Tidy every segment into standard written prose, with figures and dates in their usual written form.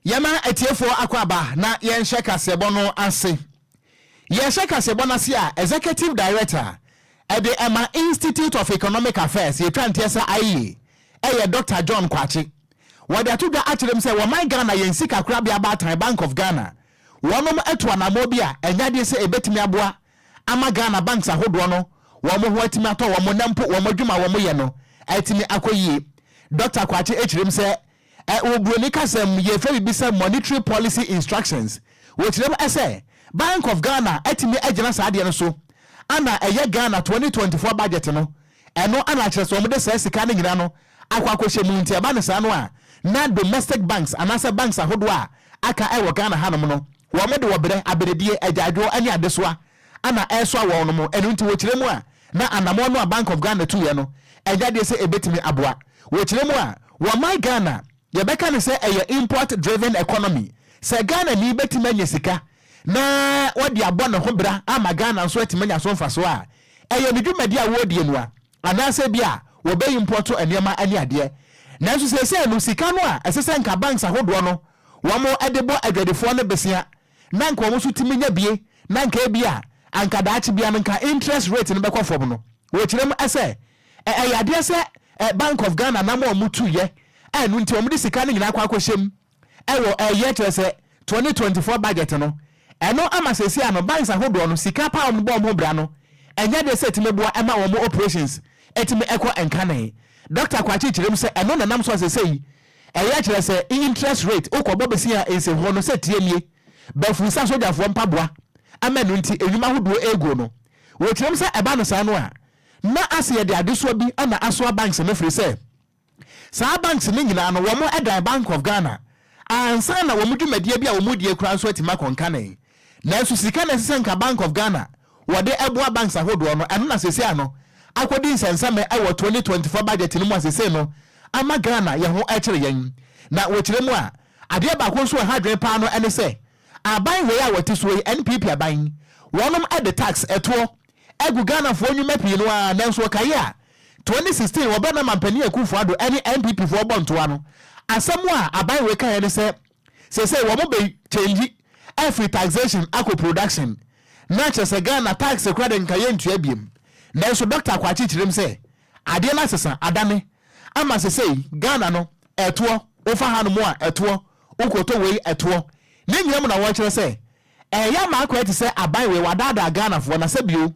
Yɛma atiefoɔ akɔ aba na yɛnhyɛ kaseɛbɔ no ase. Yɛhyɛ kaseɛbɔ no ase a, Executive Director ɛde ɛma Institute of Economic Affairs, yɛtwa nteɛ sɛ IEA, ɛyɛ Dr John Kwakye, wɔde ato dwa akyerɛ mu sɛ wɔman Ghana yɛn sika korabea baatan Bank of Ghana, wɔnom atu anammɔ bi a ɛnyɛ adeɛ sɛ ɛbɛtumi aboa ama Ghana banks ahodoɔ no wɔn ho atumi atɔ wɔn, na mpo wɔn adwuma a wɔn yɛ no atumi akɔ yie. Dr Kwakye akyerɛ mu sɛ wɔ buroni kasɛm yɛfrɛ biribi sɛ monetary policy instructions. Wɔkyerɛ mu sɛ Bank of Ghana atumi agyina saa adeɛ no so ana ɛyɛ Ghana 2024 budget no, ɛno ana akyerɛ sɛ wɔde saa sika no nyinaa no akɔ akɔhyɛ mu. Nti ɛba ne saa no a, na domestic banks anaasɛ banks ahodoɔ a aka ɛwɔ Ghana hanom no, wɔn de wɔbrɛ aberedie, agyaadwoɔ ne adesoa ana ɛsoa wɔn no mu. Ɛno nti wɔkyerɛ mu a, na anammɔn no a Bank of Ghana tuyɛ no, ɛnyɛ adeɛ sɛ ɛbɛtumi aboa. Wɔkyerɛ mu a, wɔman Ghana, yɛbɛka ne sɛ ɛyɛ import driven economy. Sɛ Ghana ni bɛtumi anya sika na wɔde abɔ ne ho bra ama Ghana nso atumi anya so mfasoɔ a, ɛyɛ ne dwumadi a wɔredie no a, anaasɛ bi a wɔbɛyi import nneɛma ne adeɛ. Nanso seesei no, sika no a ɛsɛ sɛ nka banks ahodoɔ no wɔn de bɔ adwadifoɔ no besia na nka wɔn nso tumi nya bie na nka ebi a anka daakye bia no nka interest rate no bɛkɔ fam no, wɔkyerɛ mu sɛ ɛyɛ adeɛ sɛ Bank of Ghana nam a wɔn tu yɛ ɛno nti wɔn de sika no nyinaa akɔ akɔhyɛ mu ɛwɔ ɛyɛ kyerɛ sɛ 2024 budget no. Ɛno ama seesei ano banks ahodoɔ no sika pa a wɔn bɔ wɔn ho bra no, ɛnyɛ deɛ sɛ ɛtumi boa ɛma wɔn operations ɛtumi ɛkɔ nkane. Dr Kwakye kyerɛ mu sɛ ɛno nanam so asese yi ɛyɛ kyerɛ sɛ interest rate wokɔbɔ besi a nsɛmhɔ no sɛ tie nie bɛfusa sogyafoɔ mpaboa ama. No nti enwuma ahodoɔ egu no, wɔkyerɛ mu sɛ ɛba no saa no a, na ase yɛde adesoa bi ana asoa banks no, firi sɛ saa banks no nyinaa no wɔn ɛdan Bank of Ghana ansa na wɔn dwumadie bi a wɔn die kura nso atumi akɔ nkane. Nanso sika na ɛsɛ sɛ nka Bank of Ghana wɔde ɛboa banks ahodoɔ no, ɛno na sese ano akɔdi nsɛnsɛmɛ ɛwɔ 2024 budget no mu asese no ama Ghana yɛn ho ɛkyerɛ yɛn. Na wɔkyerɛ mu a, adeɛ baako nso ɛha adwene paa no ɛne sɛ aban wei a wɔte so yi, NPP aban, wɔnom ɛde tax ɛtoɔ ɛgu Ghanafoɔ nnwuma pii no a. Nanso ɔkaeɛ a, 2016 wɔbɛ na mampanin Akufo Addo ɛne NPP foɔ bɔ ntoa no, asɛm a aban wei kaeɛ ne sɛ sese wɔn bɛ change ɛfiri taxation akɔ production, na kyerɛ sɛ Ghana tax kora de nka yɛ ntua biem. Nanso Dr Kwakye kyerɛ mu sɛ adeɛ no asesa adane ama sesei Ghana no ɛtoɔ, wofa ha no mu a ɛtoɔ, wokɔtɔ wei ɛtoɔ ne nyina mu. Na wɔkyerɛ sɛ ɛyɛ ama akɔyɛ te sɛ aban wei wadaadaa Ghanafoɔ, na sɛ bio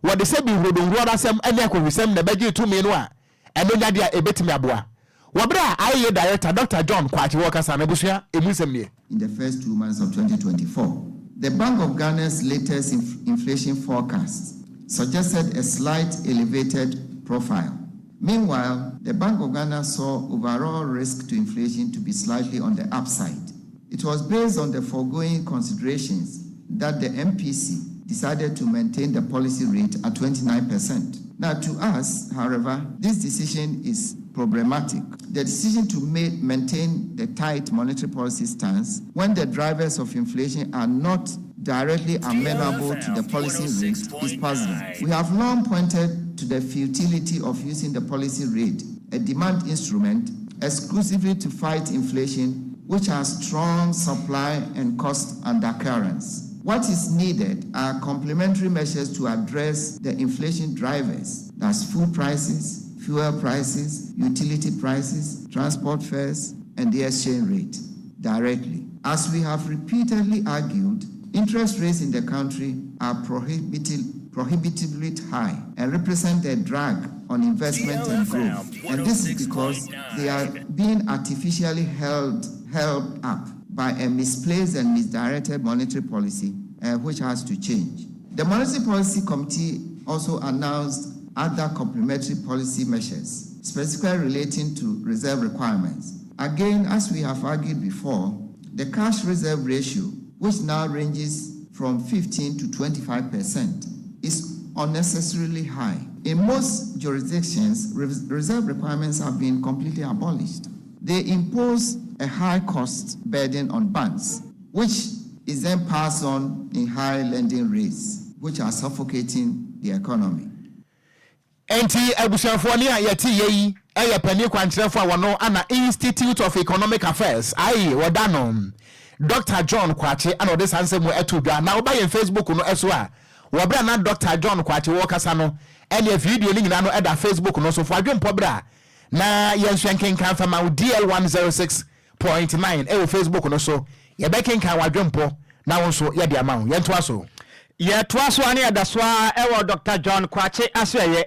wɔde sɛ bi nhurodonhuro asɛm ne akɔhwisɛm na ɛbɛgye tumi no a, ɛno nyadeɛ a ɛbɛtumi aboa. Wɔberɛ a ayɛyɛ director Dr John Kwakye wɔkasa no, abusua, ɛmu nsɛm nie. In the first 2 months of 2024, the Bank of Ghana's latest inflation forecast suggested a slight elevated profile. Meanwhile, the Bank of Ghana saw overall risk to inflation to be slightly on the upside. It was based on the foregoing considerations that the MPC decided to maintain the policy rate at 29%. Now, to us, however, this decision is problematic. The decision to maintain the tight monetary policy stance when the drivers of inflation are not directly amenable to the policy rate is puzzling. We have long pointed to the futility of using the policy rate, a demand instrument, exclusively to fight inflation, which has strong supply and cost undercurrents. What is needed are complementary measures to address the inflation drivers, that's food prices, fuel prices, utility prices, transport fares, and the exchange rate directly. As we have repeatedly argued, interest rates in the country are prohibitively high and represent a drag on investment and growth. And this is because they are being artificially held up by a misplaced and misdirected monetary policy, which has to change. The Monetary Policy Committee also announced other complementary policy measures, specifically relating to reserve requirements. Again, as we have argued before, the cash reserve ratio, which now ranges from 15 to 25%, is unnecessarily high. In most jurisdictions, reserve requirements have been completely abolished. They impose a high cost burden on banks, which is then passed on in high lending rates, which are suffocating the economy. Enti abusuafoɔ ne a yɛte yɛ yi Ɛyɛ panin kwankyerɛfo a wɔno ana Institute of Economic Affairs, IEA, wɔda no, Dr. John Kwakye, ana ɔde saa nsɛm mu ɛto dwa. Na woba yɛn Facebook no ɛso a, wɔ berɛ a na Dr. John Kwakye wɔkasa no, ɛneɛ video no nyinaa no ɛda Facebook no so. Fo adwempɔ berɛ a na yɛn nso yɛnkenkan fama wo. DL 106.9 ɛwɔ Facebook no so, yɛbɛkenkan w'adwempɔ na wo nso yɛde ama wo. Yɛntoa so. Yɛtoa so a ne yɛda so a ɛwɔ Dr. John Kwakye aso. Ɛyɛ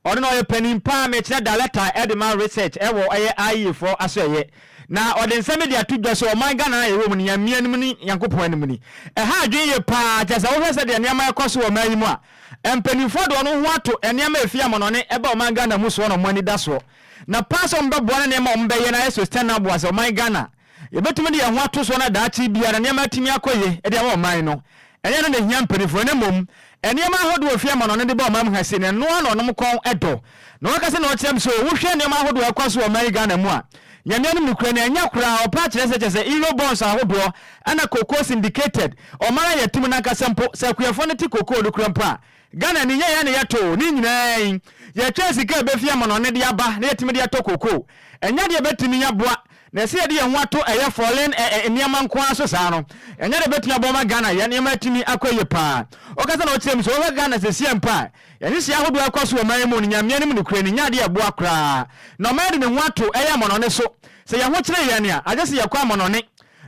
ɔno na ɔyɛ panin paa, mekyerɛ director ɛde ma research ɛwɔ ɛyɛ IEA foɔ aso. Ɛyɛ na ɔde nsɛm de ato dwa so. Ɔman Ghana a yɛwɔ mu no, Nyame anim ne Nyankopɔn anim ni, ɛha adwene yie paa. Kyerɛ sɛ wohwɛ sɛ deɛ nneɛma ɛkɔ so wɔ ɔman yi mu a, mpanimfoɔ de ɔno ho ato nneɛma efi amɔnɔne ɛba ɔman Ghana mu soɔ na ɔmo ani da soɔ na paa sɛ ɔmo bɛboa ne nneɛma a ɔmo bɛyɛ na ayɛ sustainable sɛ ɔman Ghana yɛbɛtumi de yɛn ho ato soɔ na daakye biara nneɛma atumi akɔ yie ɛde ama ɔman no. Ɛnyɛ no na ehia mpanimfoɔ, ne mmom nneɛma ahodoɔ ofi amɔnɔne de ba ɔman mu ha si na ɛnoa na ɔnom kɔn ɛdɔ na wɔka sɛ na ɔkyerɛ m so. Wohwɛ nneɛma ahodoɔ ɛkɔ so wɔ ɔman yi Ghana mu a, Nyame anim nokura no, ɛnyɛ koraa. Ɔpa kyerɛ sɛ kyerɛ sɛ euro bonds ahodoɔ ɛna cocoa syndicated, ɔman a yɛte mu nankasa mpo, sɛ akuafoɔ no te cocoa no kura mpo a, Ghana ni nyɛ yɛ ne yɛto ne nyinaa yi, yɛtwɛn sika a ɛbɛfi amɔnɔne de aba na yɛtumi de atɔ cocoa. Ɛnyɛ deɛ bɛtumi aboa na ɛsɛ yɛde yɛn ho ato ɛyɛ foreign nneɛma nko ara so saa no, ɛnyɛ deɛ bɛtumi aboa ma Ghana yɛn nneɛma atumi akɔ yie paa. Ɔkasa na ɔkyerɛ mu sɛ wɔhwɛ Ghana sɛsia mpo a, yɛne hyia ahodoɔ ɛkɔ so wɔ ɔman mu no, Nyame anim nokura ni, nyɛ adeɛ ɛboa koraa na ɔman de ne ho ato ɛyɛ amɔnɔne so. Sɛ yɛn ho kyerɛ yɛn a, agye sɛ yɛkɔ amɔnɔne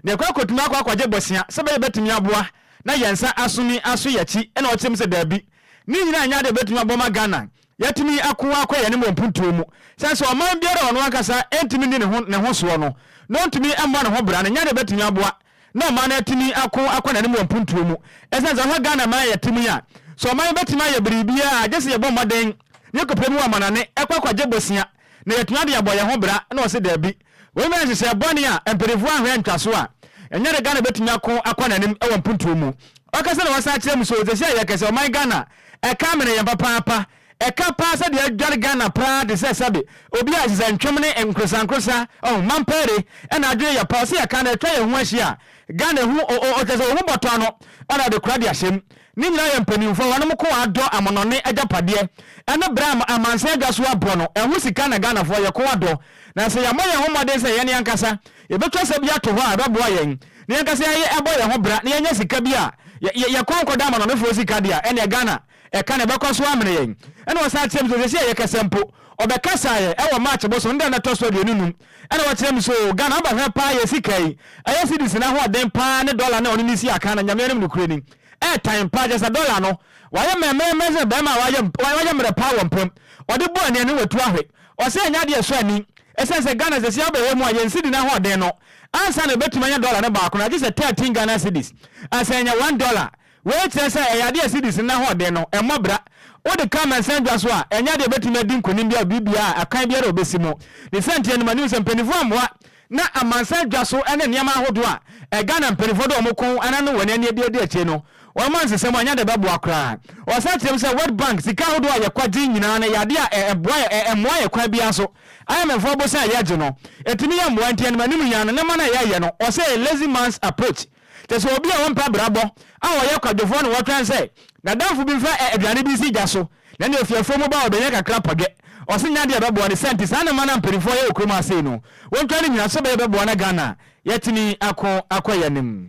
na yɛkɔ akɔtumi akɔ akɔgye bɔsia sɛ bɛyɛ bɛtumi aboa na yɛn nsa asomi aso yɛkyi. Ɛna ɔkyerɛ mu sɛ daabi, ne nyinaa nyɛ adeɛ bɛtumi aboa ma Ghana yɛtumi ako akɔ yɛn anim wɔ mpuntuo mu sɛ ɔman biara a ɔno ankasa ɛntumi ni ne ho soɔ no na ɔntumi mmɔ ne ho bra no, nyɛ adeɛ bɛtumi aboa na ɔman no atumi ako akɔ n'anim wɔ mpuntuo mu. Ɛsiane sɛ ɔhwɛ Ghana man yɛte mu yi a, sɛ ɔman bɛtumi ayɛ biribiara, gye sɛ yɛbɔ mmɔden ne yɛkɔpɛ mu wɔ amanane ɛkɔ akɔgye bosia na yɛtumi ade abɔ yɛn ho bra. Na ɔse daabi, wɔn mu nhyehyɛ bɔne a mpanimfoɔ ahwɛ ntwa so a, ɛnyɛ de Ghana bɛtumi ako akɔ n'anim wɔ mpuntuo mu. Ɔkasa na wɔsan kyerɛ mu so sɛ sɛ yɛ kɛsɛ ɔman Ghana ɛka mene yɛn papaapa, ɛka paa sɛ deɛ adware Ghana paa de sɛ sɛbe obi a sɛ ntwom ne nkrosankrosa ɔho mampɛre ɛna adwene yɛ paa. Ɔsɛ yɛka no atwa yɛn ho ahyia a, Ghana hu ɔkyɛ sɛ ɔho bɔtɔ ano ɔna ɔde kora de ahyɛm. Ne nyinaa yɛ mpanimfoɔ wɔnom ko adɔ amɔnɔne agyapadeɛ ɛne berɛ a amansan adwa so aboɔ no ɛho sika na Ghanafoɔ yɛko adɔ. Na sɛ yɛmmɔ yɛn ho mmɔden sɛ yɛne ankasa yɛbɛtwa sɛ bi ato hɔ a ɛbɛboa yɛn na yɛnkasa yɛyɛ ɛbɔ yɛn ho bra na yɛnyɛ sika bi a yɛkɔ nkɔda amɔnɔnefoɔ sika deɛ a, ɛneɛ Ghana ɛka na ɛbɛkɔ so amene yɛn. Ɛna wɔsan kyerɛ mu sɛ sɛ yɛ kɛsɛ mpo ɔbɛkasa yɛ ɛwɔ March bosom ne da ɛtɔ so 25. Ɛna wɔkyerɛ mu so Ghana abɛhwɛ paa yɛ sika yi ɛyɛ cedis no ahoɔden paa ne dollar ne ɔno ne si aka na Nyame anim nokura ni, ɛɛtan paa kyerɛ sɛ dollar no wayɛ mɛmɛmɛ sɛ bɛrima a wayɛ mmerɛ paa wɔ mpam ɔde bɔ ani ani watu ahwe. Ɔsɛ ɛnyɛ adeɛ ɛsɔ ani, ɛsiane sɛ Ghana sɛsi abɛyɛ mu a yɛn cedi no ahoɔden no, ansa na ɛbɛtumi anya dollar no baako no, agye sɛ 13 Ghana cedis ansa ɛnya $1. Wei kyerɛ sɛ ɛyɛ adeɛ cedis no ahoɔden no ɛmmɔ bra. Wode ka amansan dwa so a, ɛnyɛ adeɛ bɛtumi adi nkonim bi a biribiara a akan biara a obɛsi mu ne sɛ nteɛ no mu anim sɛ mpanimfoɔ ammoa na amansan dwa so ne nneɛma ahodoɔ a Ghana mpanimfoɔ de wɔn kɔn ana no wɔn ani adi adi akyire no, wɔn ma nsesɛm a ɛnyɛ de bɛboa koraa. Ɔsan kyerɛ mu sɛ World Bank sika ahodoɔ a yɛkɔgye nyinaa no yɛ adeɛ a ɛboa ɛmmoa yɛ kwan biara so. IMF bosa a yɛgye no ɛtumi yɛ mmoa nti anim anim yɛn no nneɛma no a yɛyɛ no, ɔsɛ lazy man's approach, kyɛ sɛ obi a wɔmpɛ abrabɔ a ɔyɛ kwadwofoɔ na wɔtwɛn sɛ n'adamfo bi mfa aduane bi si gya so na ne ofiafoɔ mu ba a ɔbɛnya kakra pɔdwɛ. Ɔse nya deɛ ɛbɛboa ne sɛ nti saa nneɛma no a mpanimfoɔ yɛ wɔ kurom ase no, wɔntwa no nyina so bɛyɛ bɛboa na Ghana yɛtumi ako akɔ yɛn anim.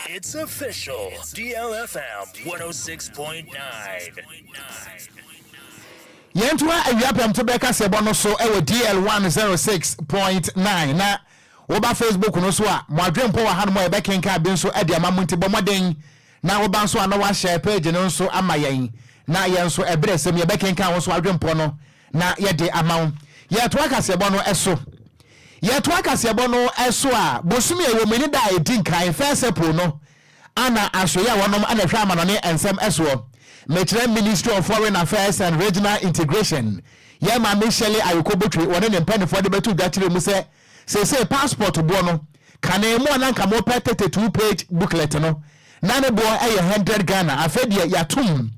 It's official. DLFM 106.9. Yɛntoa awia pɛmto bɛka sɛbɔ no so ɛwɔ DL 106.9. Na woba Facebook no so a, mo adwempɔ wɔ hanom a yɛbɛkenka bi nso de ama mo, nti bɔ mmɔden na woba nso a na wahyɛ page no nso ama yɛn na yɛn nso ɛberɛ sɛm yɛbɛkenka wo nso adwempɔ no na yɛde ama wo. Yɛtoa kaseɛbɔ no ɛso, yɛtoa kaseɛbɔ no ɛso a, bosome a ɛwɔ mu ne da a ɛdi nkan, first April no, ana asoyɛ a wɔnom ana hwɛ amanɔne nsɛm ɛsoɔ, mekyerɛ Ministry of Foreign Affairs and Regional Integration, yɛ maame Shirley Ayoko Botwe, wɔne ne mpanimfoɔ de bɛto dwa kyerɛ mu sɛ seesei passport boɔ no, kane mu a na nka mopɛ 32 page booklet no na ne boɔ ɛyɛ 100 Ghana, afei deɛ yɛatom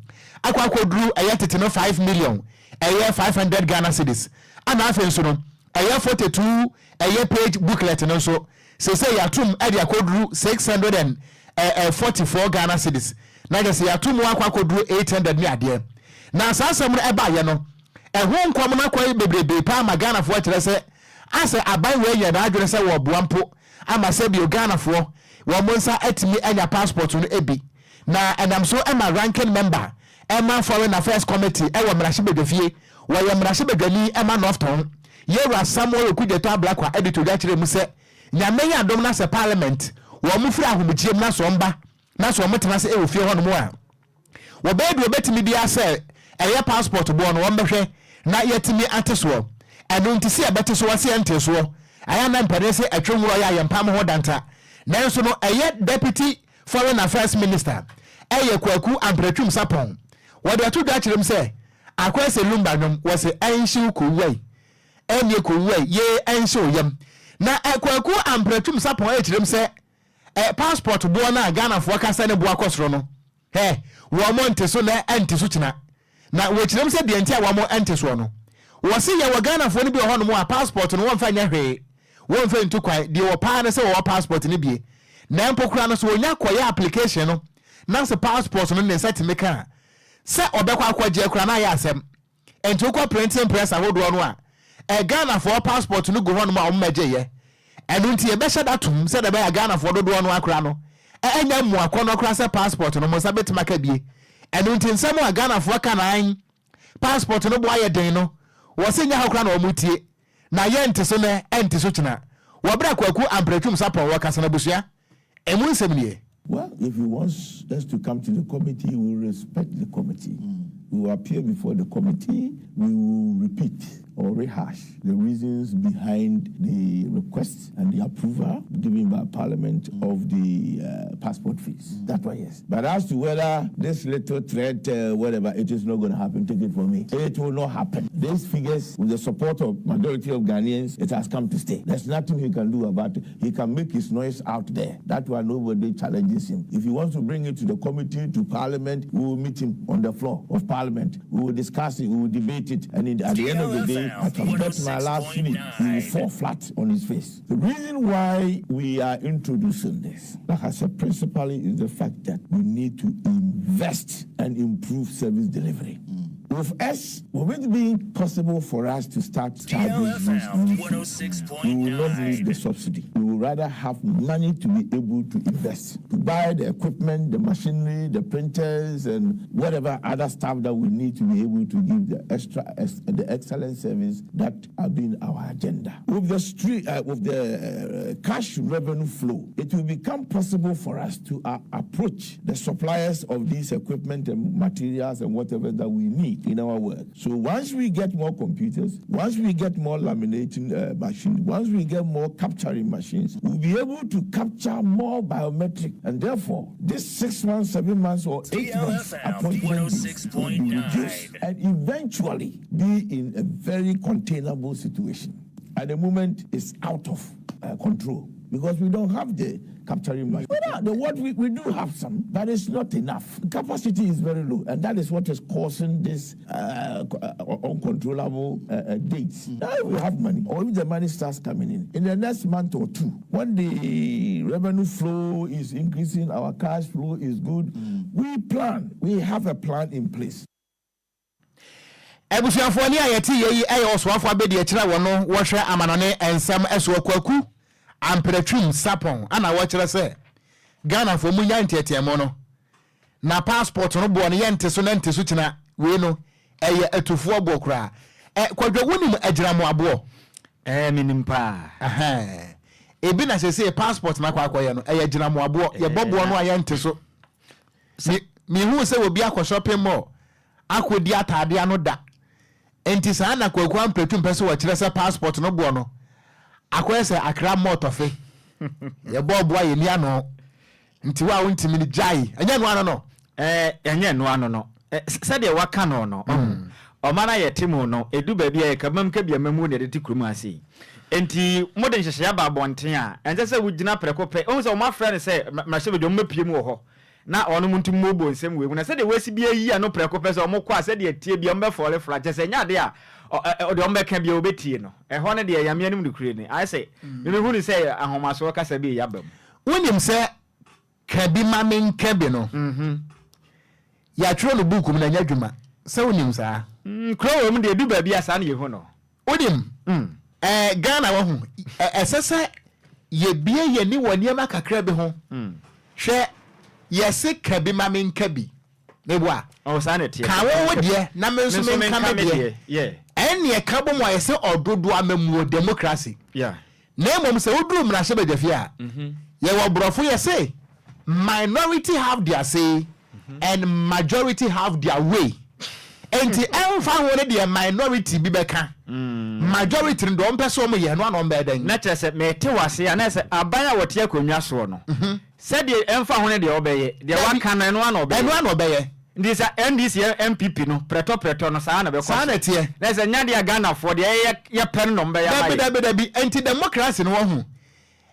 akɔ akɔduru ɛyɛ tete no 5 million, ɛyɛ 500 Ghana cedis. Ana afei nso no ɛyɛ 42 ɛyɛ page booklet no nso, seesei yɛatom ɛde akɔduru 644 Ghana cedis, na kyerɛ sɛ yɛatom akɔ akɔduru 800 ne adeɛ. Na saa asɛm no ɛbaayɛ no Ɛho nkɔm no akɔ bebrebe paa ma Ghanafoɔ kyerɛ sɛ asɛ aban wei yɛ n'adwene sɛ wɔboa mpo ama sɛbio Ghanafoɔ wɔn nsa atumi anya passport no bi. Na ɛnam so ma ranking member ɛma Foreign Affairs Committee ɛwɔ mmarahyɛbadwafie, wɔyɛ mmarahyɛbadwani ɛma North Tongu, Yɛwura Samuel Okudzeto Ablakwa, ɛde to dwa kyerɛ mu sɛ Nyame yɛ adom na sɛ parliament wɔn firi ahomegyeɛ mu na sɛ wɔn ba na sɛ wɔn tena ase wɔ fie hɔnom a, wɔbɛyɛ deɛ wɔbɛtumi biara sɛ ɛyɛ passport boɔ no wɔn bɛhwɛ na yɛatumi ate soɔ. Ɛno nti sɛ yɛbɛte soɔ sɛ yɛnte soɔ, ɛyɛ na mpanin sɛ ɛtwe nworɔ yɛ a yɛmpam ho danta. Nanso no ɛyɛ Deputy Foreign Affairs Minister, ɛyɛ Kwaku Ampratwum Sarpong, wɔde ato dwa kyerɛ mu sɛ akɔyɛ sɛ Lumba nnwom, wɔse ɛnhyew kowuai ɛnneɛ kowuai yee ɛnhyew yam. Na Kwaku Ampratwum Sarpong ɛkyerɛ mu sɛ passport boɔ no a Ghanafoɔ ka sɛ ne boɔ akɔ soro no, hɛ, wɔn nte so na ɛnte so kyina. Na wɔkyerɛ mu sɛ deɛ nti a wɔn nte soɔ no, wɔse yɛwɔ Ghanafoɔ no bi wɔ hɔnom a passport no wɔmfa nyɛ hwee, wɔmfa ntu kwan, deɛ wɔ paa ne sɛ wɔwɔ passport no bie. Na mpo koraa no so wɔnya kɔyɛ application no na sɛ passport no ne nsa tumi ka a, sɛ ɔbɛkɔ akɔgyeɛ koraa na ayɛ asɛm. Nti wokɔ printing press ahodoɔ no a, Ghanafoɔ passport no gu hɔnom a wɔn mmɛgye. Ɛno nti yɛbɛhyɛ da tom sɛdeɛ ɛbɛyɛ a Ghanafoɔ dodoɔ no akora no ɛnya mmuakɔ no koraa sɛ passport no mo nsa bɛtumi aka bie. Ɛno nti nsɛm a Ghanafoɔ ka nan passport no bo ayɛ den no, wɔse nyɛ hɔ koraa na wɔn tie na yɛnte so nɛ ɛnte so kyina. Wɔbrɛ Kwaku Ampratwum Sarpong wɔ Kasanabusua emu nsɛm nie. Well, if he wants us to come to the committee, we will respect the committee. We will appear before the committee. We will repeat or rehash the reasons behind the request and the approval given by Parliament of the passport fees. That one, yes. But as to whether this little threat, whatever, it is not going to happen. Take it from me. It will not happen. These figures, with the support of majority of Ghanaians, it has come to stay. There's nothing he can do about it. He can make his noise out there. That one, nobody challenges him. If he wants to bring it to the committee, to Parliament, we will meet him on the floor of Parliament. We will discuss it, we will debate it, and at the end of the day, I can bet my last cedi, he will fall flat on his face. The reason why we are introducing this, like I said, principally is the fact that we need to invest and improve service delivery. With us, with it being possible for us to start charging these new fees, we will not need the subsidy. We will rather have money to be able to invest, to buy the equipment, the machinery, the printers, and whatever other stuff that we need to be able to give the extra, the excellent service that have been our agenda. With the cash revenue flow, it will become possible for us to approach the suppliers of these equipment and materials and whatever that we need in our work. So once we get more computers, once we get more laminating machines, once we get more capturing machines, we'll be able to capture more biometric, and therefore this 6 months, 7 months, or 8 months appointment will be reduced and eventually be in a very containable situation. At the moment, it's out of control because we don't have the capturing machine. Well, the what we do have some, but it's not enough. Capacity is very low, and that is what is causing this uncontrollable dates. Now, if we have money, or if the money starts coming in the next month or two, when the revenue flow is increasing, our cash flow is good, we plan. We have a plan in place. Abusuafoɔ ni a yɛte yɛ yi ɛyɛ ɔsoafoɔ abɛdi akyerɛ wɔ no wɔhwɛ amanɔne nsɛm ɛsoɔ, Kwaku Ampratwum Sarpong, ana wɔkyerɛ sɛ Ghanafoɔ mu nya nteateamu no na passport no boɔ no yɛnte so na nte so kyina. Wei no ɛyɛ atufoɔ boɔ koraa. Ɛ Kwadwo, wonim agyinamoaboɔ? Menim paa. Ɛhɛn. Ebi na sɛ passport no akɔ akɔyɛ no ɛyɛ gyinamoaboɔ, yɛbɔ boɔ no a yɛnte so. Mehu sɛ obi akɔ shopping mall akɔdi ataadeɛ ano da. Nti saa na Kwaku Ampratwum pɛ sɛ wɔkyerɛ sɛ passport no boɔ no akɔyɛ sɛ Akra mall tɔfe, yɛbɔ boa yɛni ano, nti wo a wontimi no gyae, ɛnyɛ no ano no. Ɛnyɛ no ano no. Sɛdeɛ waka no, ɔma no yɛte mu no, ɛdu baabi a yɛka mam ka bi amamu na yɛde te kurom ase yi. Nti mode nhyehyɛeɛ aba abɔnten a ɛnsɛ sɛ wogyina prɛko pɛ ɔhu sɛ ɔmo afrɛ no sɛ mmarahyɛbadwa ɔmo bɛpie mu wɔ hɔ na ɔnom nto mmɔbɔ nsɛm wei mu, na sɛdeɛ wɔasi bi ayi ano prɛko pɛ sɛ ɔmo kɔ a, sɛdeɛ tie bia ɔmo bɛfɔle fra kyɛ sɛ ɛnyɛ adeɛ a ɔde ɔmo bɛka bia wɔbɛtie no. Ɛhɔ no deɛ, Nyame anim nokure ni, ayɛ sɛ memehu no sɛ ahomasoɔ kasa bi ɛyɛ aba mu. Wonim sɛ ka bi ma menka bi no, yɛatwerɛ no book mu na ɛnyɛ adwuma sɛ wonim saa. Kuro wɔ mu deɛ, edu baabi a saa na yɛhu no. Wonim, Ghana wɔ ho, ɛsɛ sɛ yɛbie yɛni wɔ nneɛma kakra bi ho. Hwɛ, yɛse ka bi ma menka bi. Meboa? Oh, saa na ɛteɛ. Ka wo wo deɛ na me nso Me nso menka menka me me deɛ. deɛ. Yeah. Ɛnneɛ ka bɔ mu a yɛsɛ ɔdodoɔ amammuo, democracy. Na mmom sɛ woduru mmarahyɛbadwafie a, yɛwɔ borɔfo, yɛse minority have their say and majority have their way. Enti ɛmfa ho ne deɛ minority bi bɛka, majority no deɛ ɔmpɛ sɛ ɔmo yɛ no ana ɔmbɛyɛ dɛn? Na kyerɛ sɛ mete wase a, na kyerɛ sɛ aban a wɔte akonnwa soɔ no, sɛdeɛ ɛmfa ho ne deɛ ɔbɛyɛ, deɛ Dabi. waka no, ɛno ara na ɔbɛyɛ. Ɛno ara na ɔbɛyɛ. Nti sɛ NDC, NPP no, prɛtɔ prɛtɔ no, saa na ɛbɛkɔ Saa so. na ɛteɛ. Na sɛ nya deɛ a Ghanafoɔ deɛ ɛyɛ yɛpɛ no na ɔmo bɛyɛ ama Dabi. yɛ. Dabi, dabi. Enti democracy no wɔ ho,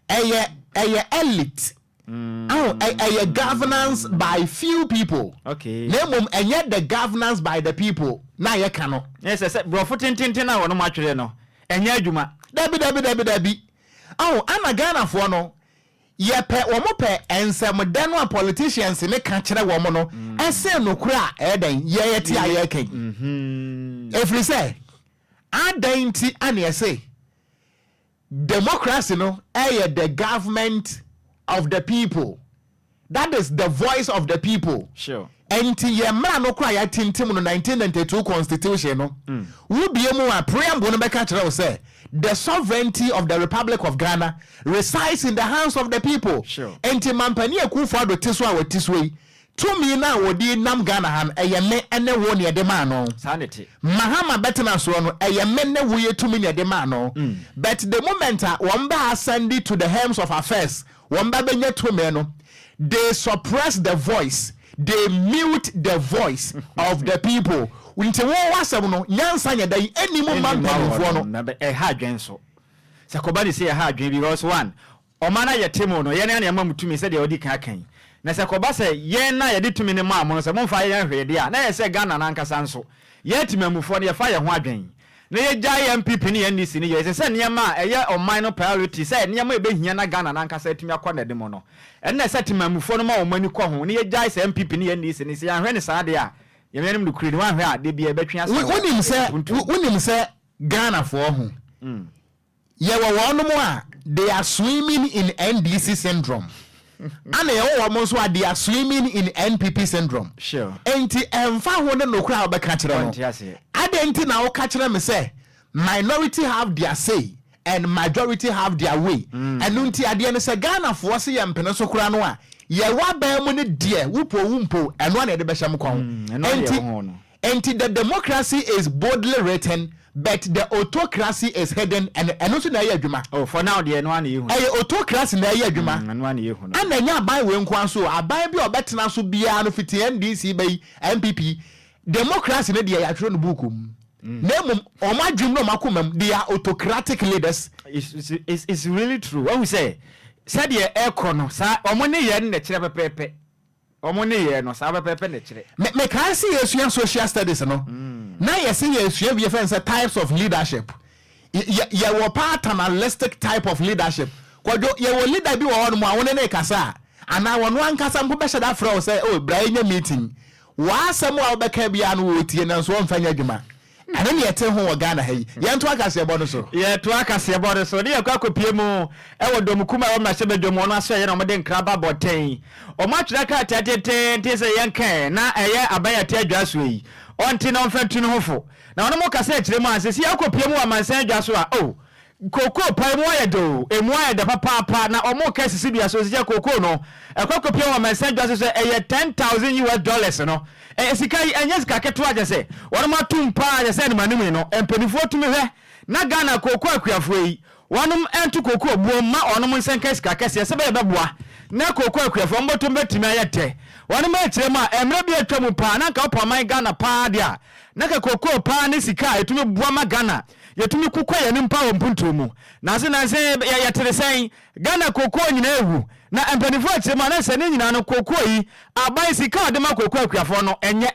ɛyɛ elite aho, ɛyɛ governance by few people. Na mmom ɛnyɛ the governance by the people na yɛka no. Na sɛ borɔfo tententen a wɔnom atwerɛ no, ɛnyɛ adwuma. Dabi, dabi, dabi, dabi. Aho ana Ghanafoɔ no yɛpɛ, wɔn pɛ nsɛmdɛ no a politicians ne ka kyerɛ wɔn no ɛsɛn nokora a ɛyɛ dɛn yɛyɛ te a yɛka yi. Ɛfiri sɛ adan nti ana ɛsɛ democracy no ɛyɛ the government of the people, that is the voice of the people. Nti yɛ mmara no kora yɛatintim no, 1992 Constitution no, wobie mu a, preamble no bɛka kyerɛ wo sɛ the sovereignty of the Republic of Ghana resides in the hands of the people. Nti mampani Akufo Addo te so a wɔte so yi, tumi no a wɔde nam Ghana ha no, ɛyɛ me ne wo ne ɛde maa no. Saa ne te. Mahama bɛtena soɔ no, ɛyɛ me ne wo yɛ tumi ne ɛde maa no. But the moment a wɔn bɛ ascend to the helms of affairs, wɔn bɛ bɛnya tumi no, they suppress the voice, they mute the voice of the people. Nti wo wasɛm no nyansa nyɛ dɛn ɛni mu ma mpanimfoɔ no. Na ɛha adwen so sɛ kɔba ne sɛ ɛha adwen because one, ɔman no yɛte mu no, yɛn ne ɛma mu tumi sɛdeɛ ɔdi kan kan. Na sɛ kɔba sɛ yɛn na yɛde tumi no maa mo no sɛ momfa yɛn hwee deɛ a, na yɛ sɛ Ghana no ankasa nso yɛn temamufoɔ no yɛfa yɛn ho adwen na yɛgyae NPP ne NDC no yɛ. Ɛsɛ sɛ nneɛma a ɛyɛ ɔman no priority, sɛ nneɛma a ɛbɛhia na Ghana no ankasa atumi akɔ n'anim no, ɛno na ɛsɛ temamufoɔ no ma wɔn ani kɔ ho na yɛgyae sɛ NPP ne NDC no. Sɛ yɛanhwɛ ne saa deɛ a, yɛn anim no kure no, woanhwɛ a de bia yɛbɛtwe asa wɔ Wonim sɛ mpuntuo. Wonim sɛ Ghanafoɔ ho yɛwɔ wɔnom a they are swimming in NDC syndrome, ana yɛwɔ wɔn nso a they are swimming in NPP syndrome. Enti ɛmfa ho ne nokora a wobɛka kyerɛ no. Ɔnte aseɛ. Adɛn nti na woka kyerɛ me sɛ minority have their say and majority have their way? Ɛno nti adeɛ no sɛ Ghanafoɔ se yɛ mpene so koraa no a yɛwɔ aban mu no deɛ, wopo wo mpo, ɛno a na yɛde bɛhyɛ m kɔn. Ɛno a deɛ Enti ɛwɔ ho no. Enti the democracy is boldly written but the autocracy is hidden, and ɛno nso na ɛyɛ adwuma. Oh, for now deɛ, ɛno a na yɛhu no. Ɛyɛ autocracy na ɛyɛ adwuma. Ɛno a na yɛhu no. Ana ɛnyɛ aban wei nko nso, aban bi a ɔbɛtena so biara no, fiti NDC bɛyi NPP, democracy no deɛ yɛatwerɛ no buuku mu, na mmom ɔmo adwene mu na ɔmo akoma mu, they are autocratic leaders. It's really true. Wahu sɛ sɛdeɛ ɛkɔ no saa, ɔmo ne yɛ no na kyerɛ pɛpɛɛpɛ. Ɔmo ne yɛ no saa pɛpɛɛpɛ na kyerɛ. Mekae sɛ yɛsua social studies no, na yɛsɛ yɛsua bi yɛfrɛ no sɛ types of leadership. Yɛwɔ paternalistic type of leadership. Kwadwo, yɛwɔ leader bi wɔ hɔnom a wo ne ne kasa a, anaa wɔno ankasa mpo bɛhyɛ da frɛ wo sɛ, "Oh, bra yɛnyɛ meeting." W'asɛm a wobɛka biara no wɔtie, nanso wɔmfa nyɛ adwuma. Ɛno ne yɛte ho wɔ Ghana ha yi. Yɛnto akaseɛbɔ no so. Yɛto akaseɛbɔ no so ne yɛkɔ akɔpie mu ɛwɔ dɔm kum a ɛwɔ mmarahyɛbadwam. Ɔno aso ɛyɛ na ɔmode nkra ba bɔtɛn, ɔmo atwerɛ krataa tententen sɛ yɛnkɛn na ɛyɛ aban a ɛte adwa so yi, ɔnte na ɔmfa ntu ne ho fo. Na ɔno mo kasa akyerɛ mu a sɛsi akɔpie mu wɔ amansan adwa so a, oh, kookoo pa emu ayɛ dɛ o, emu ayɛ dɛ papaapa. Na ɔmo ka sisi dua so sisi kookoo no ɛkɔ akɔpie wɔ amansan adwa so sɛ ɛyɛ US$10,000 no, ɛyɛ sika yi, ɛnyɛ sika ketewa. Kyɛ sɛ wɔn atum paa, kyɛ sɛ anim anim yi no mpanimfoɔ tumi hwɛ na Ghana kookoo akuafoɔ yi wɔnom nto kookoo buom ma wɔnom nsɛnka sika kɛseɛ sɛ bɛyɛ bɛboa na kookoo akuafoɔ mbɔtɔm bɛtumi ayɛ tɛ. Wɔnom akyerɛ mu a mmerɛ bi atwa mu paa na nka wopɔ aman Ghana paa deɛ a, na ka kookoo paa ne sika a ɛtumi boa ma Ghana yɛtumi kokɔ yɛn anim paa wɔ mpuntuo mu. Nanso nansa yɛtere sɛn Ghana kookoo nyinaa ewu. Na mpanimfoɔ akyerɛ mu a na sɛ ne nyinaa no kookoo yi aban sika a ɔde ma kookoo akuafoɔ no ɛnyɛ,